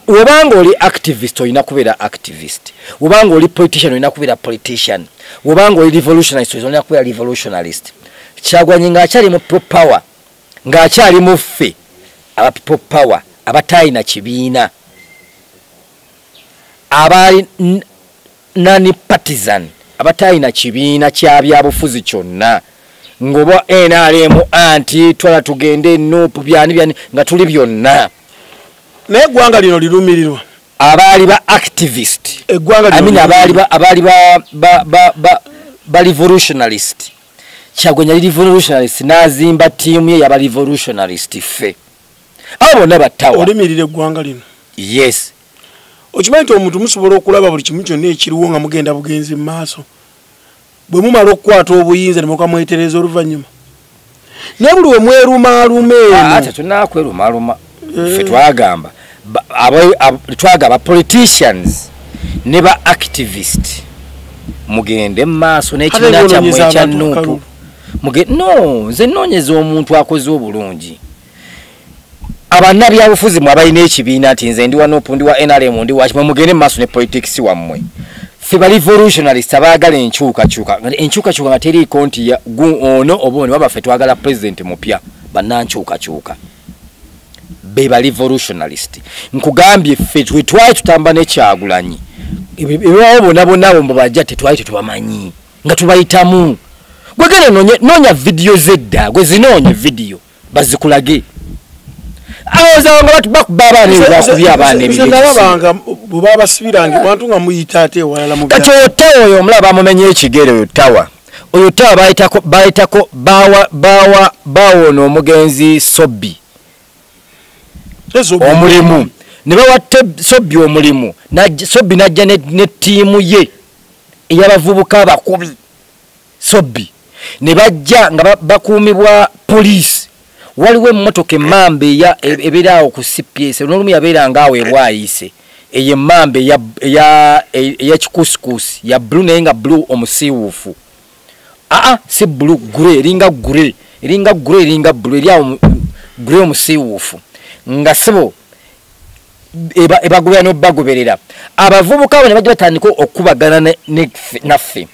Obanga oli activist olina kubeera activist, obanga oli politician olina kubeera politician, obanga oli revolutionalist olina kubeera revolutionalist. Kyagulanyi ng'akyali mu people power, ng'akyali mu ffe aba people power abataalina kibiina, abaali nani partisan, abataalina kibiina kya byabufuzi kyonna, ng'oba NRM anti twala tugende NUP byani byani nga tuli byonna. Naye eggwanga lino lirumirirwa abaali ba activist, I mean abaali ba revolutionalist. Kyagulanyi yali revolutionalist n'azimba ttiimu ye yaba revolutionalist ffe. Abo bonna battawa. Olimirira eggwanga lino. Yes. Okimanyi nti omuntu musobola okulaba buli kimu kyonna ekiriwo nga mugenda bugenzi mu maaso. Bwe mumala okukwata obuyinza ne mukamwetereza oluvannyuma. Naye buli we mwerumaaluma eno. Ate tunakwerumaaluma. Ffe twagamba twagamba politicians ne ba activist mugende mu maaso n'ekibiina kyammwe ekya NUP. No, nze nnoonyeza omuntu akoze obulungi. Abannabyabufuzi mwe abalina ekibiina nti nze ndi wa NUP, ndi wa NRM, ndi wa kimwe, mugende mu maaso ne politics wammwe. Ffe ba revolutionalist abaagala enkyukakyuka, enkyukakyuka nga teriiko nti ono oba ono, waba ffe twagala president mupya, bannankyukakyuka be ba revolutionalist. Nkugambye ffe twali tutamba ne Kyagulanyi, ebibaawo bonna bonna abo mbabajja tetwali tetubamanyi nga tubayitamu. Gwegenda noonya vidiyo zedda, gwe zinoonya vidiyo bazikulage. Awo nga bakuba abaana ebyo, bakubye abaana ebyo. Nalabanga bwe babasibiranga abantu nga muyita ate ewalala mu Kati oyo Tawa oyo omulaba bamumenye ekigere. Oyo Tawa, oyo Tawa bayitako bawa bawa ono omugenzi Sobbi omulimu, ne bawa Sobbi omulimu, Sobbi najja ne ttiimu ye ey'abavubuka abakubi. Sobbi ne bajja nga bakuumibwa poliisi. Waliwo emmotoka emmamba ebeera awo ku CPS, n'olumu yabeeranga awo ebwayise, eyo emmamba eya kikuusikuusi ya blue, naye nga blue omusiiwuufu. Aa, si blue, grey, eringa grey, eringa grey, eringa blue, eri awo grey omusiiwuufu, nga sibo ebagobera n'obagoberera. Abavubuka abo ne bajja batandika okukubagana naffe,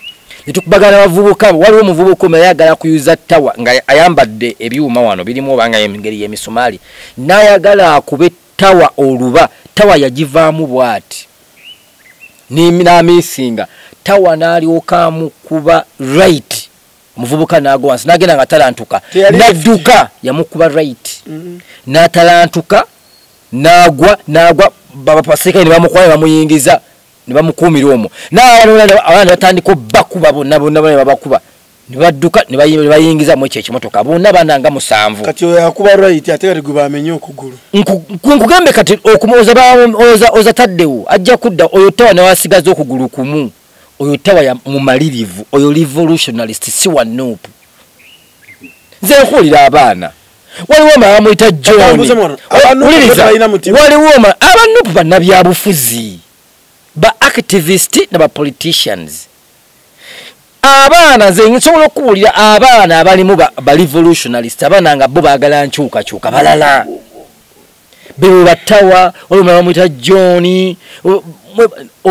netukubagana abavubuka abo. Waliwo omuvubuka omu ayagala kuyuza Tawa nga ayambadde ebyuma wano birimu obanga engeri y'emisumaali, n'ayagala akube Tawa oluba. Tawa yagivaamu bw'ati n'amiisinga Tawa, n'alyoka amukuba right, omuvubuka n'agwa wansi, n'agenda nga talantuka, n'adduka. Yamukuba right n'atalantuka, n'agwa, n'agwa. Baserikale ne bamukwata ne bamuyingiza ne bamukuumira omwo. N'abaana ne batandika obbakuba bonna bonna bonna, ne babakuba ne badduka ne bayingiza mu ekyo ekimotoka bonna, baana nga 7. Kati oyo akuba right ate kati gwe bamenye okugulu. Nkugambe kati okumuoza oza taddewo ajja kudda. Oyo Tawa newasigaza okugulu kumu. Oyo Tawa ya mumalirivu, oyo revolutionalist, si wa NUP. Nze nkuwulira abaana, waliwo omulala bamuyita John. Waliwo aba NUP bannabyabufuzi, ba activist na ba politicians. Abaana nze nsobola okubuulira abaana abalimu ba revolutionalist, abaana nga bo baagala nkyukakyuka, balala bebo batawa. Waliwo omulala bamuyita John,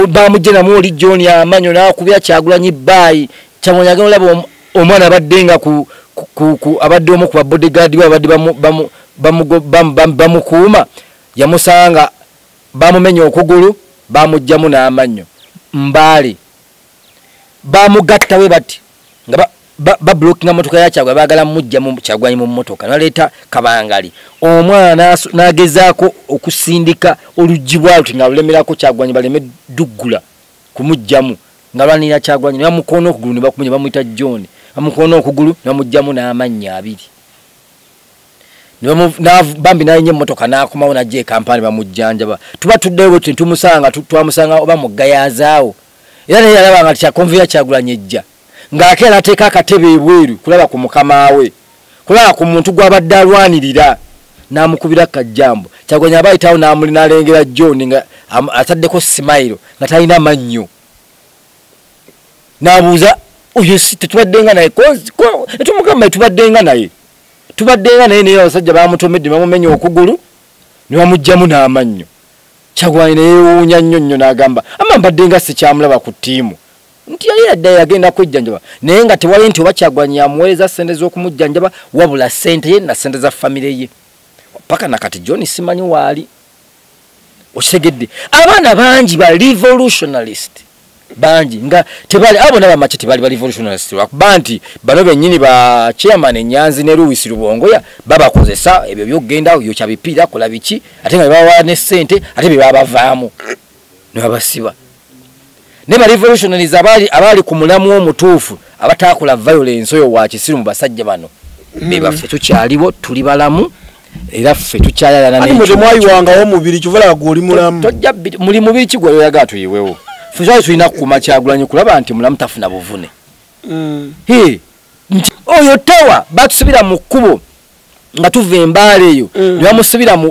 bamugje namu oli John amanyo n'akubira Kyagulanyi baayi. Kyagulanyi agenda olaba omwana abadde nga ku abadde omu ku ba bodyguard be abadde bamukuuma, yamusanga bamumenya okugulu, bamugjamu n'amannyo. Mbaale bamugatta we bati nga bablockinga motoka ya Kyagulanyi, baagala mujjamu Kyagulanyi mu mmotoka, naleeta kabangali. Omwana n'agezaako okusindika oluggi bwaluti nga lulemerako Kyagulanyi, baleme duggula kumugjamu, nga lwanira Kyagulanyi, ne bamukoona okugulu ne bakumenya. Bamuyita John, bamukoona okugulu ne bamugjamu n'amannyo abiri. Bambi n'alinnya emmotoka n'akomawo n'ajja e Kampala ne bamujjanjaba. Tuba tuddeyo bwe tuti tumusanga, twamusanga oba mu Gayazaawo, era naye yalaba nga kyakonveya Kyagulanyi ejja, ng'akeera n'ateeka akatebe ebweru kulaba ku mukama we, kulaba ku muntu gw'abadde alwanirira, n'amukubira kajjambo. Kyagulanyi aba ayitawo n'amuli n'alengera John nga ataddeko simayiro nga talina mannyo, n'abuuza oyo si tetubaddenga naye? Tumugamba tubaddenga naye, tubaddenga naye, naye abasajja bamutomedde, bamumenya okugulu ne bamuggyamu n'amannyo. Kyagulanyi ne yeewuunya nnyo nnyo, n'agamba ama mbadde nga sikyamulaba ku ttiimu, nti yali yadde yagenda kwejjanjaba, naye nga tewali nti oba Kyagulanyi yamuweereza ssente z'okumujjanjaba, wabula ssente ye na ssente za famire ye. Paka nakati John simanyi waali. Okitegedde? Abaana bangi ba revolutionalist bangi nga tebali abo n'abamaki tebali ba revolutionalist, lwakuba nti bano bennyini ba chairman Nyanzi ne Louis Lubongoya babakozesa ebyo by'okugenda yokya bipiira, kola biki, ate nga babawa ne ssente, ate be babavaamu ne babasiba. Ne ba revolutionaries abaali ku mulamu omutuufu abataakola violence, oyo wa kisiru mu basajja bano be baffe tukyaliwo, tuli balamu, era ffe tukyayayana. Ate mwe temwayiwangawo mubiri, kyova gwe oli mulamu. Tojja muli mubiri ki gwe oyagala tuyiwewo? Ffe twali tulina kukuuma Kyagulanyi kulaba nti mulamu, tafuna buvune. Nti oyo Tawa batusibira mu kkubo nga tuva embaala eyo, ne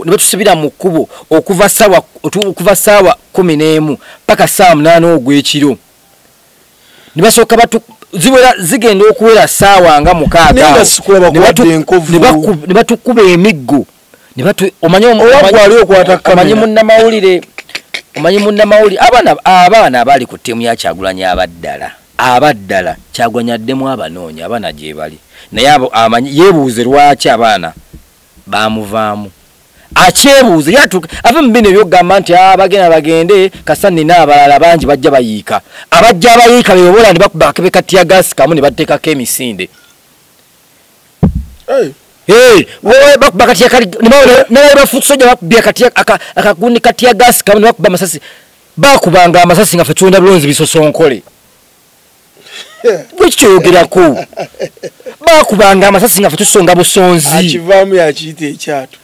batusibira mu kkubo okuva saawa 11 paka saawa 8 ogw'ekiro, ne basooka ziwera zigenda okuwera saawa nga 6 Naye nga awo. sikulaba kuwadde enkovu. Ne batukuba emiggo, ne batu omanyi Owa gwali okwata omanyi kamera. Munnamawulire Omanyi munnamawulire abaana abali ku ttiimu ya Kyagulanyi abaddala Kyagulanyi addemu abanoonya abaana gye bali, naye abo amanyi yeebuuze lwaki abaana bamuvaamu. Akyebuuze yatuuka ave mu bino ebyokugamba nti bagenda bagende kasa nina abalala bangi bajja bayiika. Abajja abayiika beobola ne bakuba akebe ka teargas kamu ne bateekako emisinde. Bakuba katiya kali ne bafusoja bakubya katiya akagundi ka teargas kamu ne bakuba amasasi. Bakubanga amasasi nga ffe tulonda bulonzi bisosonkole. Gwe kikyoyogerako? Bakubanga amasasi nga ffe tusonga busonzi. Akivaamu yakiyita ekyato.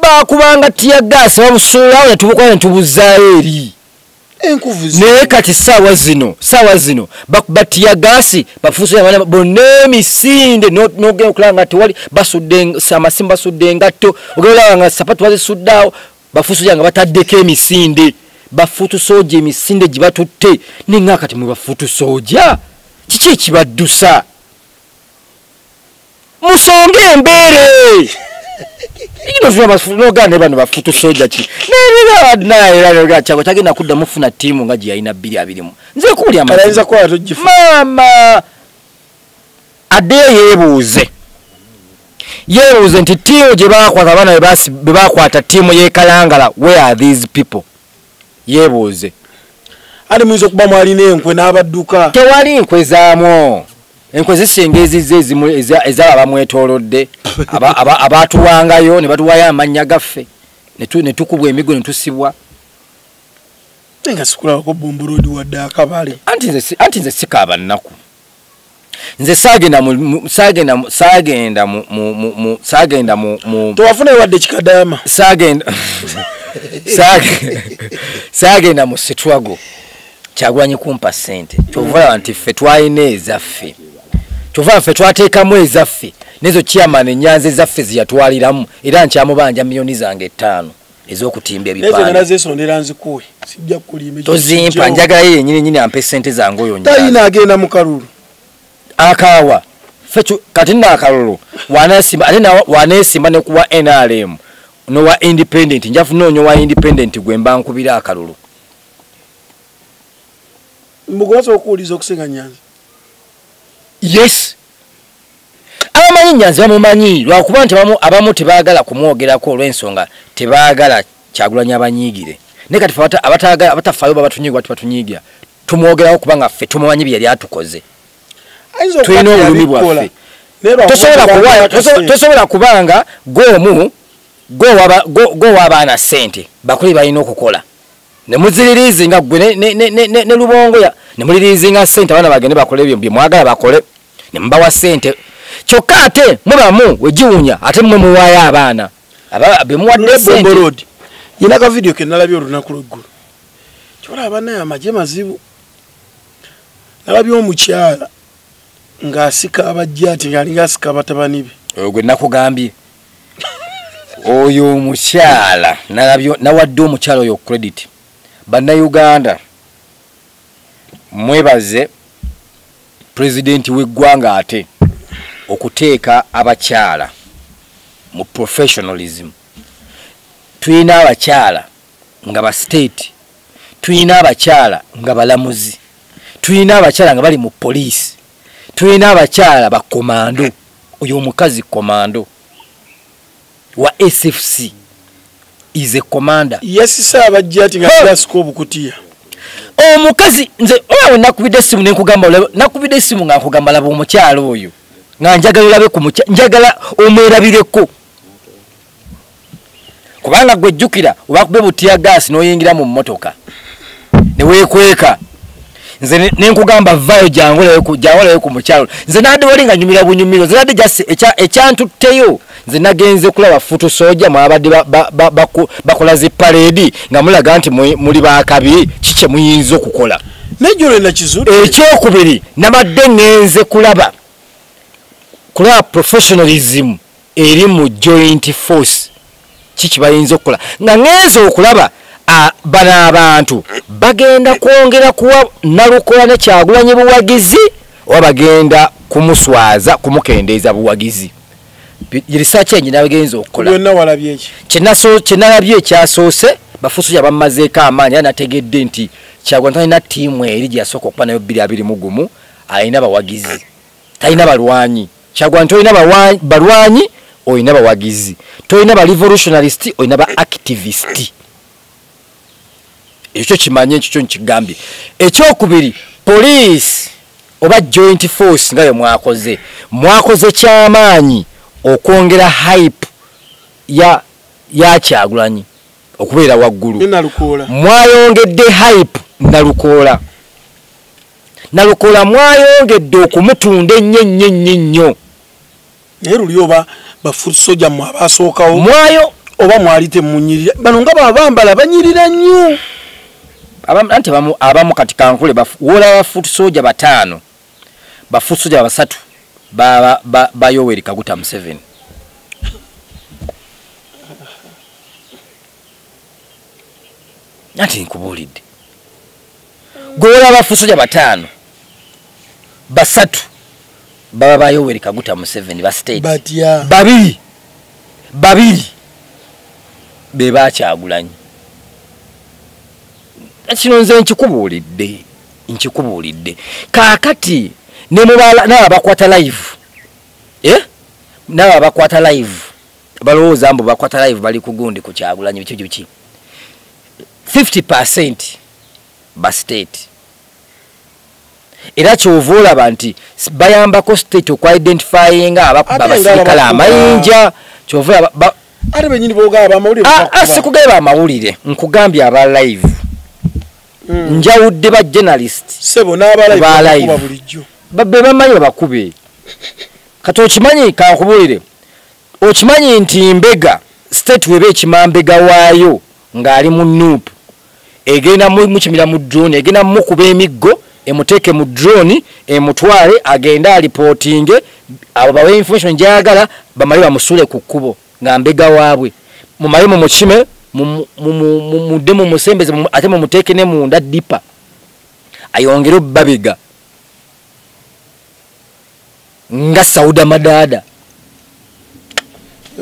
Bakubanga teargas babusuulawo ne tubukola ne tubuzaayo eri. Naye kati ssaawa zino bakuba teargas bafuuse abaana bonna emisinde n'ogenda okulaba nga tewali basudde amasimu, basudde engatto, ogenda olaba nga sapatu bazisudde awo, bafuuse nga bataddeko emisinde. Bafuutu sooja emisinde gye batutte ninga kati mwe bafuutu sooja kiki ekibaddusa? Musonge embeere. Nogane bano bafuutu soja ki tagenda kuddamu funa ttiimu nga gye yalina 2020. Nze kuwulira amazima. Maama addeyo yeebuuze nti ttiimu gye baakwata abaana be baakwata ttiimu y'e Kalangala, where are these people? Yeebuuze. Ali muyinza okuba mwalina enkwe n'abadduka. Tewali nkwe zaamwo. Enkwe zisinga ezizze ez'abo abamwetoolodde abaatuwangayo ne batuwayo amannya gaffe ne tukubwa emigo ne tusibwa. Nga sikulabako Bombolodi wadde akabale. Anti nze sikaaba nnaku. Nze saagenda mu tewafuna wadde kikadaama. Saagenda mu sitwago. Kyagulanyi kumpa ssente. Kyova nti ffe twalina ezaffe. Kyova ffe twateekamu ezaffe. N'ezo chairman ennyanza ezaffe ze yatwaliramu era nkyamubanja miliyoni zange 5 ez'okutimba ebipande. Ezo nazesondera nzikuwe. Sijja kukulimba. Tozimpa, njagala ye yennyini nnyini ampe ssente zange oyo Nyanza. Talina agenda mu kalulu. Akaawa. Ffe kati nno akalulu waneesimba ate waneesimba ne kuwa NRM n'owa independent. Nja kunoonya owa independent gwe mba nkubira akalulu. Mbugo okuwuliza okusinga Nyanza. Yes. Abamanyi Nyanza bamumanyi lwakuba nti abamu tebaagala kumwogerako olw'ensonga tebaagala Kyagulanyi abanyiigire. Naye kati ffe abatafaayo babatunyiiga batunyiigira. Tumwogerako kubanga ffe tumumanyi bye yali atukoze. Tulina obulumi bwaffe. Tosobola kubanga gw'omu gw'owa abaana ssente bakole balina okukola. Ne muziririzinga gwe ne Lubongoya ne mulirizinga ssente abaana bagende bakole ebyo bye mwagala bakole ne mubawa ssente. Kyokka ate mubamu wegiwunya ate mmwe muwaayo abaana be muwadde ssente. Nina ka video ke nalabye olunaku lw'eggulo. Kyolaba bannaye amagye mazibu. Nalabye omukyala ng'asika abajja ati ng'alinga asika batabani be. Oyo gwe nakugambye. Oyo omukyala nalabye nawadde omukyala oyo credit. Bannayuganda mwebaze pulezidenti w'eggwanga ate okuteeka abakyala mu professionalism. Tulina abakyala nga ba state, tulina abakyala nga balamuzi, tulina abakyala nga bali mu poliisi, tulina abakyala ba komando. Oyo omukazi komando wa SFC is a commander. Yasisa abajja ati nga asika obukutiya. Omukazi nze oyo nakubidde essimu ne nkugamba, nakubidde essimu nga nkugamba laba omukyala oyo nga njagala olabe ku mukyala, njagala omwerabireko. Kubanga gwe jjukira obakube butiya gaasi n'oyingira mu mmotoka ne weekweka. Nze ne nkugamba vaayo jangu olabe ku mukyalo. Nze nadde wali nga nyumira bunyumiro, nze nadde just ekyantutteyo. Nze nagenze kulaba futu soja mwabadde bakola zi parade nga mulaga nti muli bakabi kiki muyinza okukola. Nejjolo nakizudde. Ekyokubiri nabadde ngenze kulaba professionalism eri mu joint force kiki bayinza okukola. Nga ngenze okulaba bano abantu bagenda kwongera kuwa Nalukola ne Kyagulanyi buwagizi oba bagenda kumuswaza kumukendeeza buwagizi. Research enyi nabagenza okukola. Byonna walabye ki? Kyenalabye ekyasoose Bafoot soldier bamazeeko amaanyi, era nategedde nti Kyagulanyi talina ttiimu eri gye yasooka okuba nayo 2021, alina bawagizi, talina balwanyi. Kyagulanyi tolina balwanyi, olina bawagizi, tolina ba revolutionalist, olina ba activist. Ekyo kimanye, ekyo nkigambye. Ekyokubiri, police oba joint force nga bwe mwakoze, mwakoze kyamaanyi okwongera hype ya Kyagulanyi okubeera waggulu. Mwayongedde hype Nalukoola. Nalukoola mwayongedde okumutunda ennyo ennyo ennyo nnyo. Naye luli oba ba foot soldier mmwe abasookawo mwayo oba mwali temunyirira, bano nga babambala banyirira nnyo. Anti abamu kati kankule woolaba ba foot soldier 5, ba foot soldier 3 ba Yoweri Kaguta Museveni. Anti nkubuulidde, gwe ba foot soldier 5, 3 baba ba Yoweri Kaguta Museveni ba state, babiri be ba Kyagulanyi. Kino nze nkikubuulidde, nkikubuulidde. Kaakati ne mubala n'abo abakwata live, n'abo abakwata live balowooza mbu bakwata live bali ku gundi ku Kyagulanyi biki biki. 50% ba state. Era kyova olaba nti bayambako state okwidentifyinga abakuba abasirikale amayinja. Kyova olaba ate bennyini boogaba amawulire. Sikugamba amawulire, nkugambye aba live. Njawudde ba journalist sebo n'aba live bulijjo be bamanyi babakube. Kati okimanyi, kankubuulire, okimanyi nti mbega state weba ekima mbega waayo ng'ali mu NUP, egenda mukimira mu drone, egenda mukuba emiggo, emuteeke mu drone, emutwale agende alipootinge, abo bawe information gy'ayagala, bamale bamusuule ku kkubo nga mbega waabwe. Mumale mumukime, mudde mumusembeze, ate mumuteeke ne munda dipa ayongere obbabega nga Sauda Madada.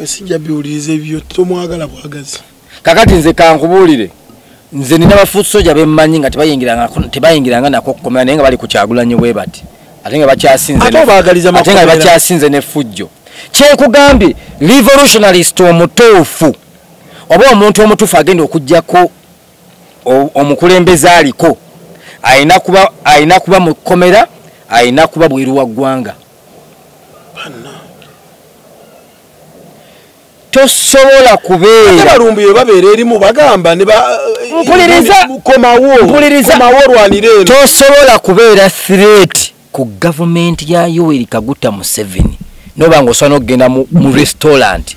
Sijja biwuliriza ebyo, tomwagala bwagazi. Kakati nze kankubuulire, nze nina ba foot soldier bemmanyi nga tebayingiranga nako kukomera, naye nga bali ku Kyagulanyi bwe bati, ate nga bakyasinze n'effujjo. Kyenkugambye, revolutionalist omutuufu oba omuntu omutuufu agenda okuggyako omukulembeze aliko, alina kuba mu kkomera, alina kuba bweru wa ggwanga. Tosobola kubeera. Abalumbi babeera erimu bagamba ne mpuliriza, komawo olwanire eno. Tosobola kubeera threat ku gavumenti ya Yoweri Kaguta Museveni noba ng'osobola n'okugenda mu restaurant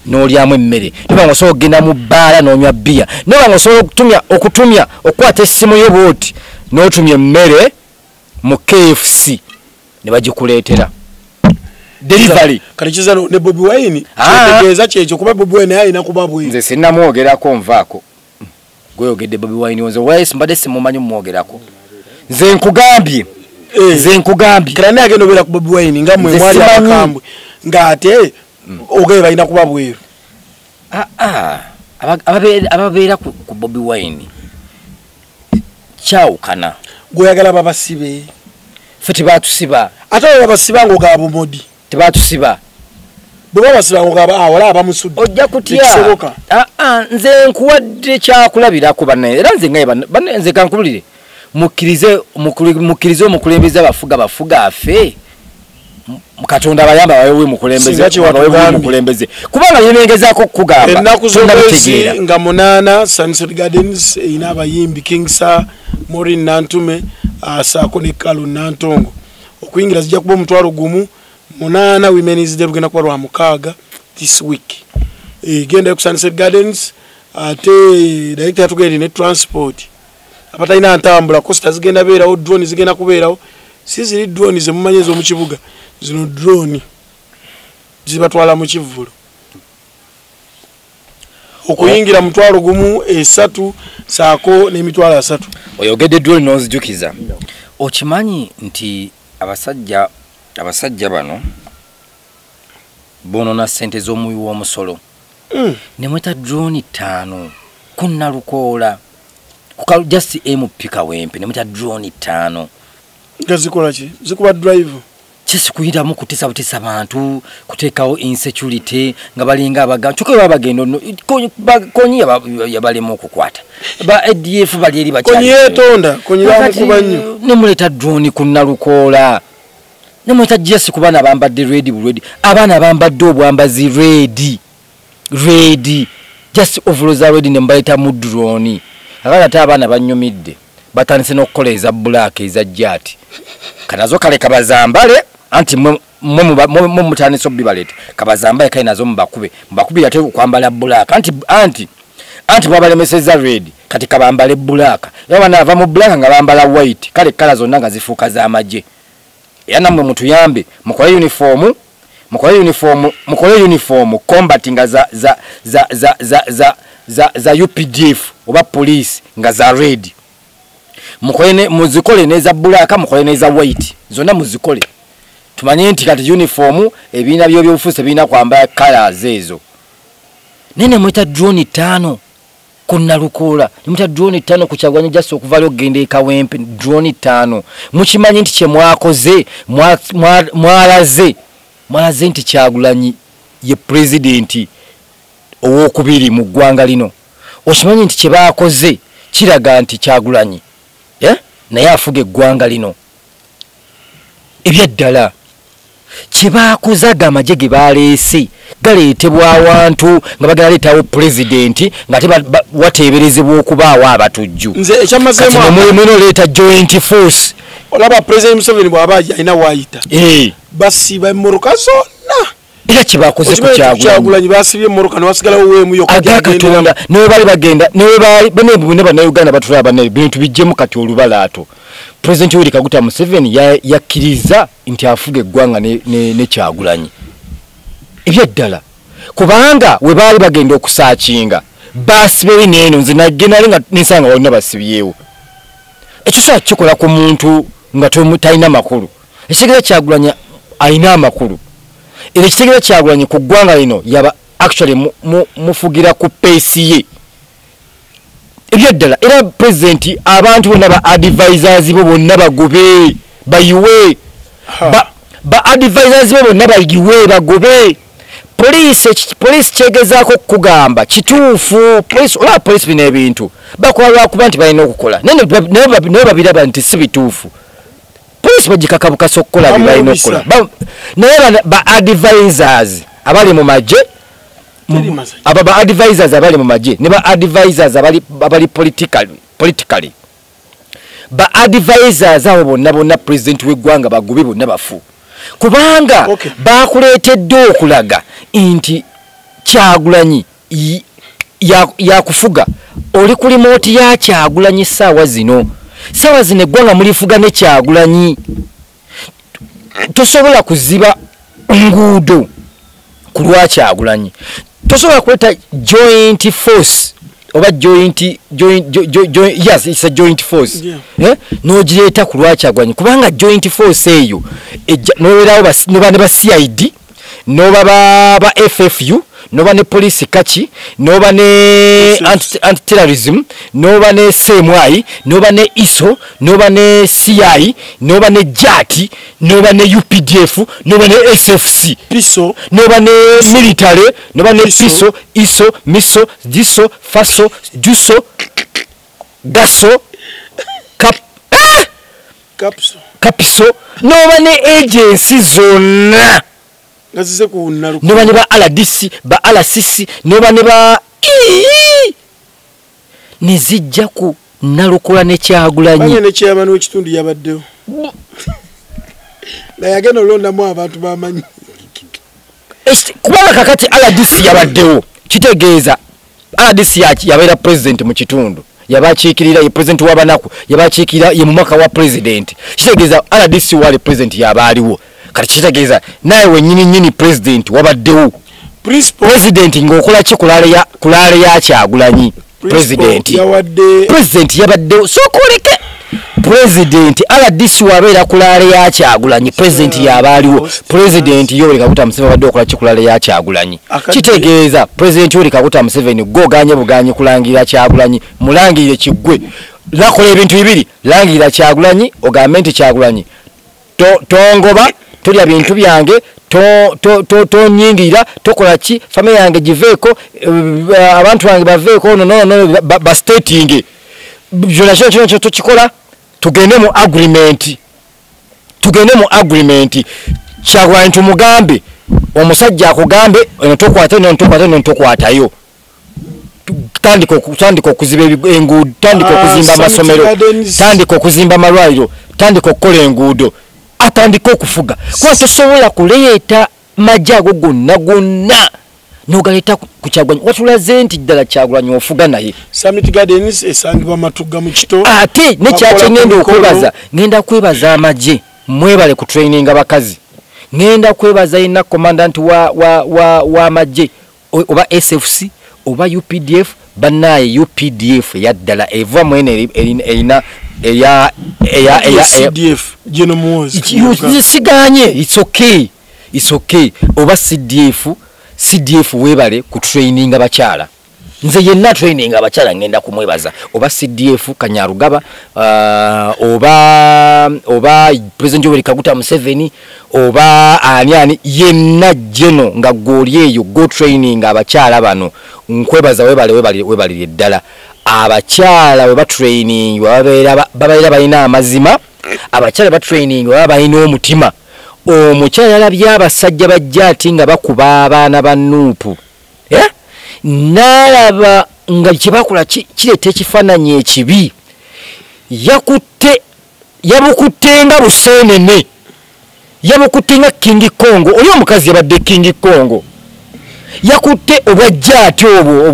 n'olyamu emmere, noba ng'osobola okugenda mu bbaala n'onywa bbiya, noba ng'osobola okutumya okukwata essimu yo bw'oti n'otumya emmere mu KFC ne bagikuleetera delivery. Kati kiza ne Bobi Wine kitegeeza kyekyo, kuba Bobi Wine alina kuba bwe. Nze sinnamwogerako, nvaako. Gweyogedde Bobi Wine, nze waisi mbadde simumanyi mumwogerako. Nze nkugambye, nze nkugambye. Kati ani agenda obeera ku Bobi Wine nga mmwe mwali abakambwe ng'ate ogaye balina kuba bweru? Ababeera ku Bobi Wine kyawukana. Gweyagala babasibe. Ffe tebatusiba. Ate babasiba ng'ogaba bumodi. Tebatusiba. Bwe babasiba ng'ogaba awala abamusudde. Ojja kutya. Tekisoboka. Nze nkuwadde kyakulabirako bannaye, era nze ngaye bannaye, nze kankubulire. Mukkirize omukulembeze abafuga bafuga afe. Katonda abayamba bawewe mukulembeze, kubanga yenengezaako okukugamba. Ennaku z'omwezi nga 8 Sunset Gardens erina abayimbi King Sir, Maureen Nantume, Saako ne Kalo Nantongo. Okuyingira zijja kuba 1,000. 8 Women's Day lugenda kuba lwa 6 this week. Genda ku Sunset Gardens, ate director yatugende ne transport. Abatalina ntambula costa zigenda beerawo, drone zigenda kubeerawo. Si ziri drone ze mumanyi ez'omu kibuga, zino drone zibatwala mu kivvulo. Okuyingira 1,000 3 saako n'emitwalo 3. Oyogedde drone n'ozijukiza. Okimanyi nti abasajja bano boonona ssente z'omuwi w'omusolo. Ne mweta drone 5. Ku Nalukoola just MP Kawempe ne muta drone 5 nga zikola ki? Zikuba drive kisi kuyitamu kutisa butisa bantu, kuteekawo insecurity nga balinga abaga kyokka baba bagenda Konyi yabalemu okukwata ba ADF bali eri bakyali Konyi yeetonda, Konyi bamukuba nnyo. Ne muleeta drone ku Nalukoola, ne muleeta GS ku baana bambadde red red, abaana bambadde obwambazi red red, just overall za red ne mbaleeta mu drone. Abaana ate abaana banyumidde batandise n'okukola eza black eza jati kanazo kale kabazambale anti mwe mutandise obibaleeta kabazambale kale nazo mubakube mubakubire ate okwambala black anti anti babalemeseza red kati kabambale black era banaava mu black nga bambala white kale kala zonna nga zifuuka z'amagye. Era nammwe mutuyambe mukole uniform, mukole uniform, mukole uniform combat nga za za za za za za za za UPDF oba police nga za red, mukole muzikole neza black, mukole neza white, zonna muzikole tumanye nti kati uniform ebiina byo byobufuzi birina kwambala colors ezo. Nene mweta drone 5 ku Nalukoola, ne mweta drone 5 ku Kyagulanyi just okuvaayo okugenda e Kawempe, drone 5. Mukimanyi nti kye mwakoze mwalaze nti Kyagulanyi ye president owokubiri mu ggwanga lino. Okimanyi nti kye baakoze kiraga nti Kyagulanyi naye afuga eggwanga lino. Ebyaddala kye baakoze ago amagye ge baleese galeetebwa awantu nga bagala leetawo pulezidenti ng'ate wateeberezebwa okubaawo abatujju. Nze ekyamazeemu mweno leeta joint force. Olaba President Museveni bw'aba alina waayita basiba emmotoka zonna. Era kye bakoze ku Kyagulanyi basibye emmotoka ne wasigalawo weemu yokka Katonda ne bali bagenda ne bali bane bannayuganda batulaba banne bintu bijjemu kati olubalaato. President Yoweri Kaguta Museveni yakkiriza nti afuga eggwanga ne Kyagulanyi. Ebyaddala kubanga we baali bagenda okusaakinga basibyewo n'eno nze nagenda nga nensanga bonna basibyewo. Ekyo so kikola ku muntu nga talina makulu. Ekitegeeza Kyagulanyi alina amakulu. Era ekitegeeza Kyagulanyi ku ggwanga lino yaba actually mufugira ku pace ye. Ebyaddala era president abantu bonna ba advisors bo bonna bagobe bayiwe, ba advisors bo bonna bayiwe bagobe. Police kyegezaako okukugamba kituufu. Police olaba police bino ebintu bakola lwakuba nti balina okukola naye babiraba nti si bituufu. Police bagikakabukasa okukola bye balina okukola, naye ba advisors abali mu magye, aba ba advisors abali mu magye ne ba advisors abali politically ba advisors abo bonna bonna president w'eggwanga bagobe bonna bafu, kubanga bakuleetedde okulaga nti Kyagulanyi yakufuga. Oli ku limooti ya Kyagulanyi ssaawa zino, ssaawa zino eggwanga mulifuga ne Kyagulanyi. Tosobola kuziba nguudo ku lwa Kyagulanyi, tosobola kuleeta joint force oba joint yes it's a joint force n'ogireeta ku lwa Kyagulanyi, kubanga joint force eyo nobeerawo noba ne ba CID noba ba FFU noba ne police kaki noba ne anti-terrorism noba ne CMI noba ne ISO noba ne CI noba ne JAT noba ne UPDF noba ne SFC PISO noba ne military noba ne PISO ISO MISO DISO FASO JUSO DASO CAPSO noba ne agency zonna noba ne ba RDC ba RCC noba ne ba ne zijja ku Nalukoola ne Kyagulanyi. Ne chairman w'ekitundu yabaddewo naye agenda olondamu abantu bamanyi kubanga kakati RDC yabaddewo kitegeeza RDC yabeera president mu kitundu, yabakiikirira ye president w'abanaku, yabakiikirira ye mumaka wa president. Kitegeeza RDC wali president yabaaliwo. Kati kitegeeza naye wennyini nnyini president wabaddewo. President ng'okola ki kulaale ya Kyagulanyi? President yabadde sokoleke President RDC wabeera kulaale ya Kyagulanyi, President yabaaliwo, President Yoweri Kaguta Museveni abadde okola ki kulaale ya Kyagulanyi? Kitegeeza President Yoweri Kaguta Museveni goganye buganye kulangira Kyagulanyi, mulangirire kiggwe. Lakola ebintu bibiri, langira Kyagulanyi ogambe nti Kyagulanyi tongoba, tolya bintu byange, tonyingira, tokola ki, family yange giveeko, abantu bange baveeko, no ba stating byonna kino tokikola. Tugende mu agreement, Kyagulanyi tumugambe, omusajja akugambe eno tokwata, eno tokwata, eno tokwatayo. Tandika okuziba enguudo, tandika okuzimba amasomero, tandika okuzimba amalwaliro, tandika okukola enguudo, atandika okufuga. Kuba tosobola kuleeta majje ago gonna gonna n'ogaleeta ku Kyagulanyi. Watulaze nti ddala Kyagulanyi ofuga naye. Summit Gardens esangibwa Matugga mu Kito. Ate nekyakye ngenda okwebaza, ngenda kwebaza amagye, mwebale ku training abakazi. Ngenda kwebaza yenna commandant wa amagye oba SFC oba UPDF, bannaye UPDF eyaddala eva mwene erina eya CDF General Muhoozi. Siganye, it's okay, it's okay. Oba CDF webale ku training abakyala. Nze yenna training abakyala ngenda kumwebaza. Oba CDF Kanyarugaba, oba President Yoweri Kaguta Museveni, oba ani yenna jeno nga goli eyo go training abakyala bano. Nkwebaza webale webale webale ddala. Abakyala we ba training babeera balina amazima, abakyala ba training baba balina omutima. Omukyala yalabye abasajja bajja ati nga bakuba abaana ba Nuupu, n'alaba nga kyebakola kireeta ekifaananyi ekibi. Yabukutte nga buseenene, yabukutte nga King Kong. Oli omukazi yabadde King Kong, yakutte obwajja ati obwo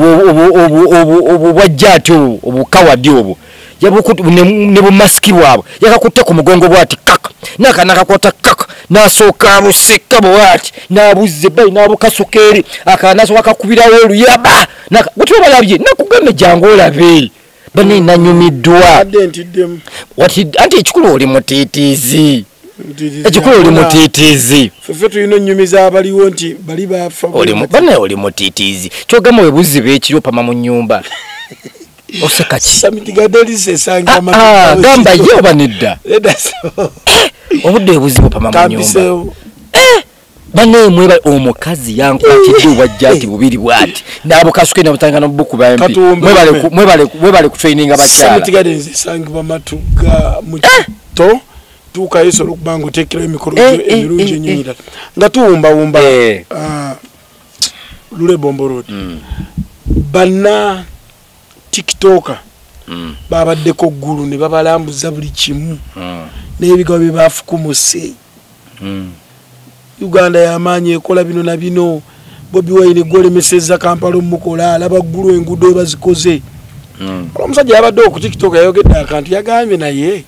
obwajja ati obwo obukawadi obwo ne bumasiki bwabwe, yakakutte ku mugongo bwati kaka, n'akakwata kaka, n'asooka abuseka bwati, n'abuzza ebbali n'abukasuka eri, akanasooka akakubirawo oluyaba. Gwe balabye nakugambe jangu olabe, banne nanyumiddwa. Anti ekikulu oli mutiitiizi, ekikulu oli mutiitiizi. Ffe tulina onnyumiza abaliwo nti bali bafa. Banne oli mutiitiizi, kyogamba we buziba ekiro opama mu nnyumba. Oseka ki? Summit Gardens esangibwa Matugga. Gamba ye oba nedda? Obudde obuzibu opama mu nnyumba. Banne mweba omukazi yankwatidde obwajja ati bubiri bwati, n'abukasuka n'obutandika n'obukuba empi. Mwebale ku training abakyala. Summit Gardens esangibwa Matugga mu Kito. Tuukayo osobola okuba nga oteekerayo emikolo emirungi ennyo emirala. Nga tuwumbawumba Lule Bombo Road. Banna TikToker babaddeko ggulu ne babalambuza buli kimu n'ebigambo bye baafukumuse. Uganda y'amaanyi ekola bino na bino. Bobi Wine gwolemesezza Kampala omukola, alaba ggulu enguudo we bazikoze. Omusajja yabadde ku TikTok yayogedde akantu, yagambye naye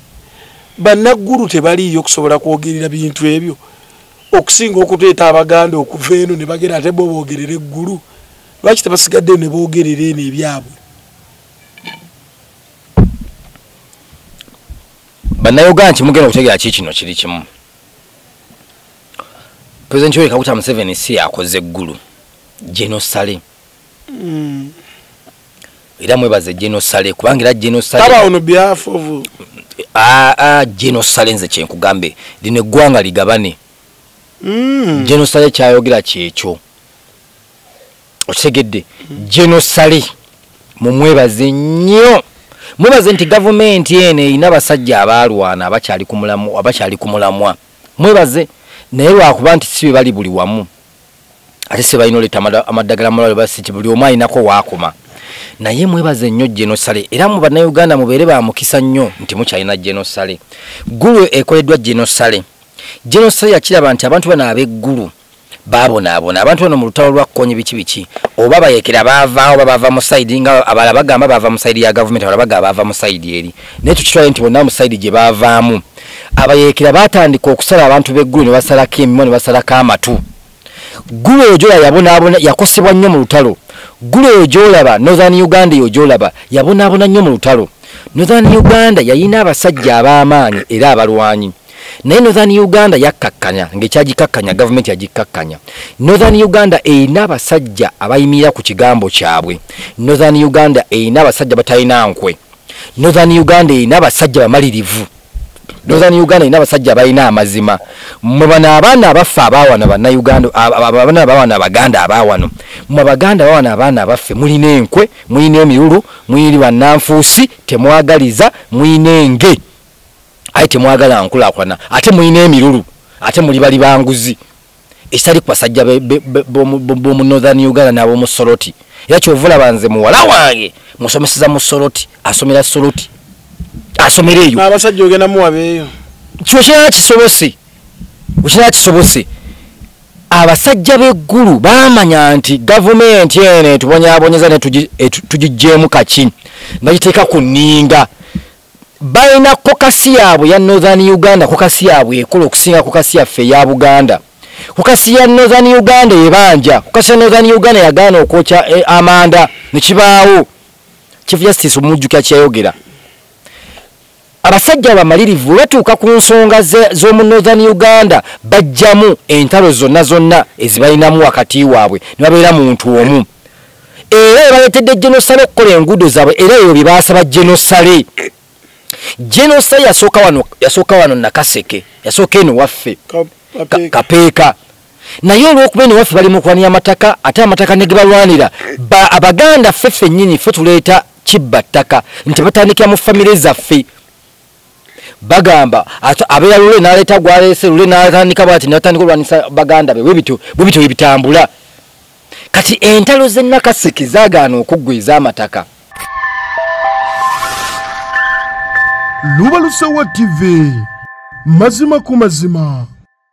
bannaggulu tebaliiyo okusobola kwogerera bintu ebyo, okusinga okuteeta Abaganda okuva eno ne bagenda ate bo boogerera eggulu. Lwaki tebasigadde ne boogerera eno ebyabwe? Bannayuganda nti mugenda okutegeera ki kino kiri kimu. President Yoweri Kaguta Museveni si yakoze eggulu, General Saleh. Era mwebaze General Saleh kubanga era General Saleh taba on behalf of General Saleh. Nze kyenkugambe lino eggwanga ligabane. General Saleh kyayogera kyekyo, okitegedde? General Saleh mumwebaze nnyo, mwebaze nti gavumenti eno erina abasajja abaalwana abakyali ku mulamwa, mwebaze. Naye lwakuba nti si be bali buli wamu, ate si balina oleeta amaddagala malwaliro basi buli omu alinako waakoma. Naye mwebaze nnyo General Saleh. Era mu bannayuganda mubeere ba mukisa nnyo nti mukyalina General Saleh. Ggulu ekoleddwa General Saleh. General Saleh yakiraba nti abantu bano ab'eggulu babonaabona, abantu bano mu lutalo lwa Kkonyi biki biki, oba bayekera baavaawo, oba baava mu sayidi, nga abalala bagamba baava mu sayidi ya gavumenti, abalala bagamba baava mu sayidi eri. Naye tukitwale nti bonna mu sayidi gye baavaamu. Abayekera baatandika okusala abantu b'eggulu ne basalako emimwa ne basalako amatu. Ggulu oyo gy'olaba yabonaabona, yakosebwa nnyo mu lutalo. Gulu eyo gy'olaba, Northern Uganda eyo gy'olaba, yabonaabona nnyo mu lutalo. Northern Uganda yayina abasajja ab'amaanyi era abalwanyi, naye Northern Uganda yakkakkanya, ng'ekyagikakkanya gavumenti yagikkakkanya. Northern Uganda erina abasajja abayimirira ku kigambo kyabwe. Northern Uganda erina abasajja batalina nkwe. Northern Uganda erina abasajja bamalirivu. Northern Uganda erina abasajja abalina amazima. Mmwe bano abaana abaffe abaawano Bannayuganda, abaana abaawano Abaganda abaawano, mmwe Abaganda abaawano abaana abaffe mulina enkwe, mulina emirulu, mulina bannanfuusi, temwagaliza, mulina enge, aye temwagala nkulaakulana, ate mulina emirulu, ate muli bali banguzi, ekitali ku basajja b'omu Northern Uganda n'ab'omu Soroti. Era kyova olaba nze muwala wange musomeseza mu Soroti, asomera Soroti, asomera eyo. N'abasajja ogenda muwabeeyo. Kino kirala kisobose, ekirala kisobose. Abasajja b'eggulu baamanya nti gavumenti eno etubonyaabonyeza ne tugiggyeemu kaki, bagiteeka ku nninga. Balina kokasi yaabwe ya Northern Uganda, kokasi yaabwe ekola okusinga kokasi yaffe eya Buganda. Kokasi ya Northern Uganda ebanja, kokasi ya Northern Uganda yagaana okwokya amanda ne kibaawo. Chief Justice omujjukira kyeyayogera. Abasajja abamalirivu batuuka ku nsonga z'omu Northern Uganda, bajjamu entalo zonna zonna ezibalinamu wakati waabwe ne babeera muntu omu. Era baleetedde Genosale okukola enguudo zaabwe, era ebyo bye baasaba Genosale. Genosale yasooka wano Nakaseke, yasooka eno waffe Kapeeka. Naye olw'okuba eno waffe bali mu kulwanira amataka, ate amataka ne ge balwanira Abaganda ffe ffennyini ffe tuleeta kibba ttaka nti batandikira mu famire zaffe. Bagamba abeera lule n'aleeta gwaleese lule n'atandika bw'ati n'atandika olwanisa baganda be, bwe bityo bwe bitambula. Kati entalo z'e Nakaseke zaagaana okuggwa ez'amataka. Lubalusewa TV, mazima ku mazima.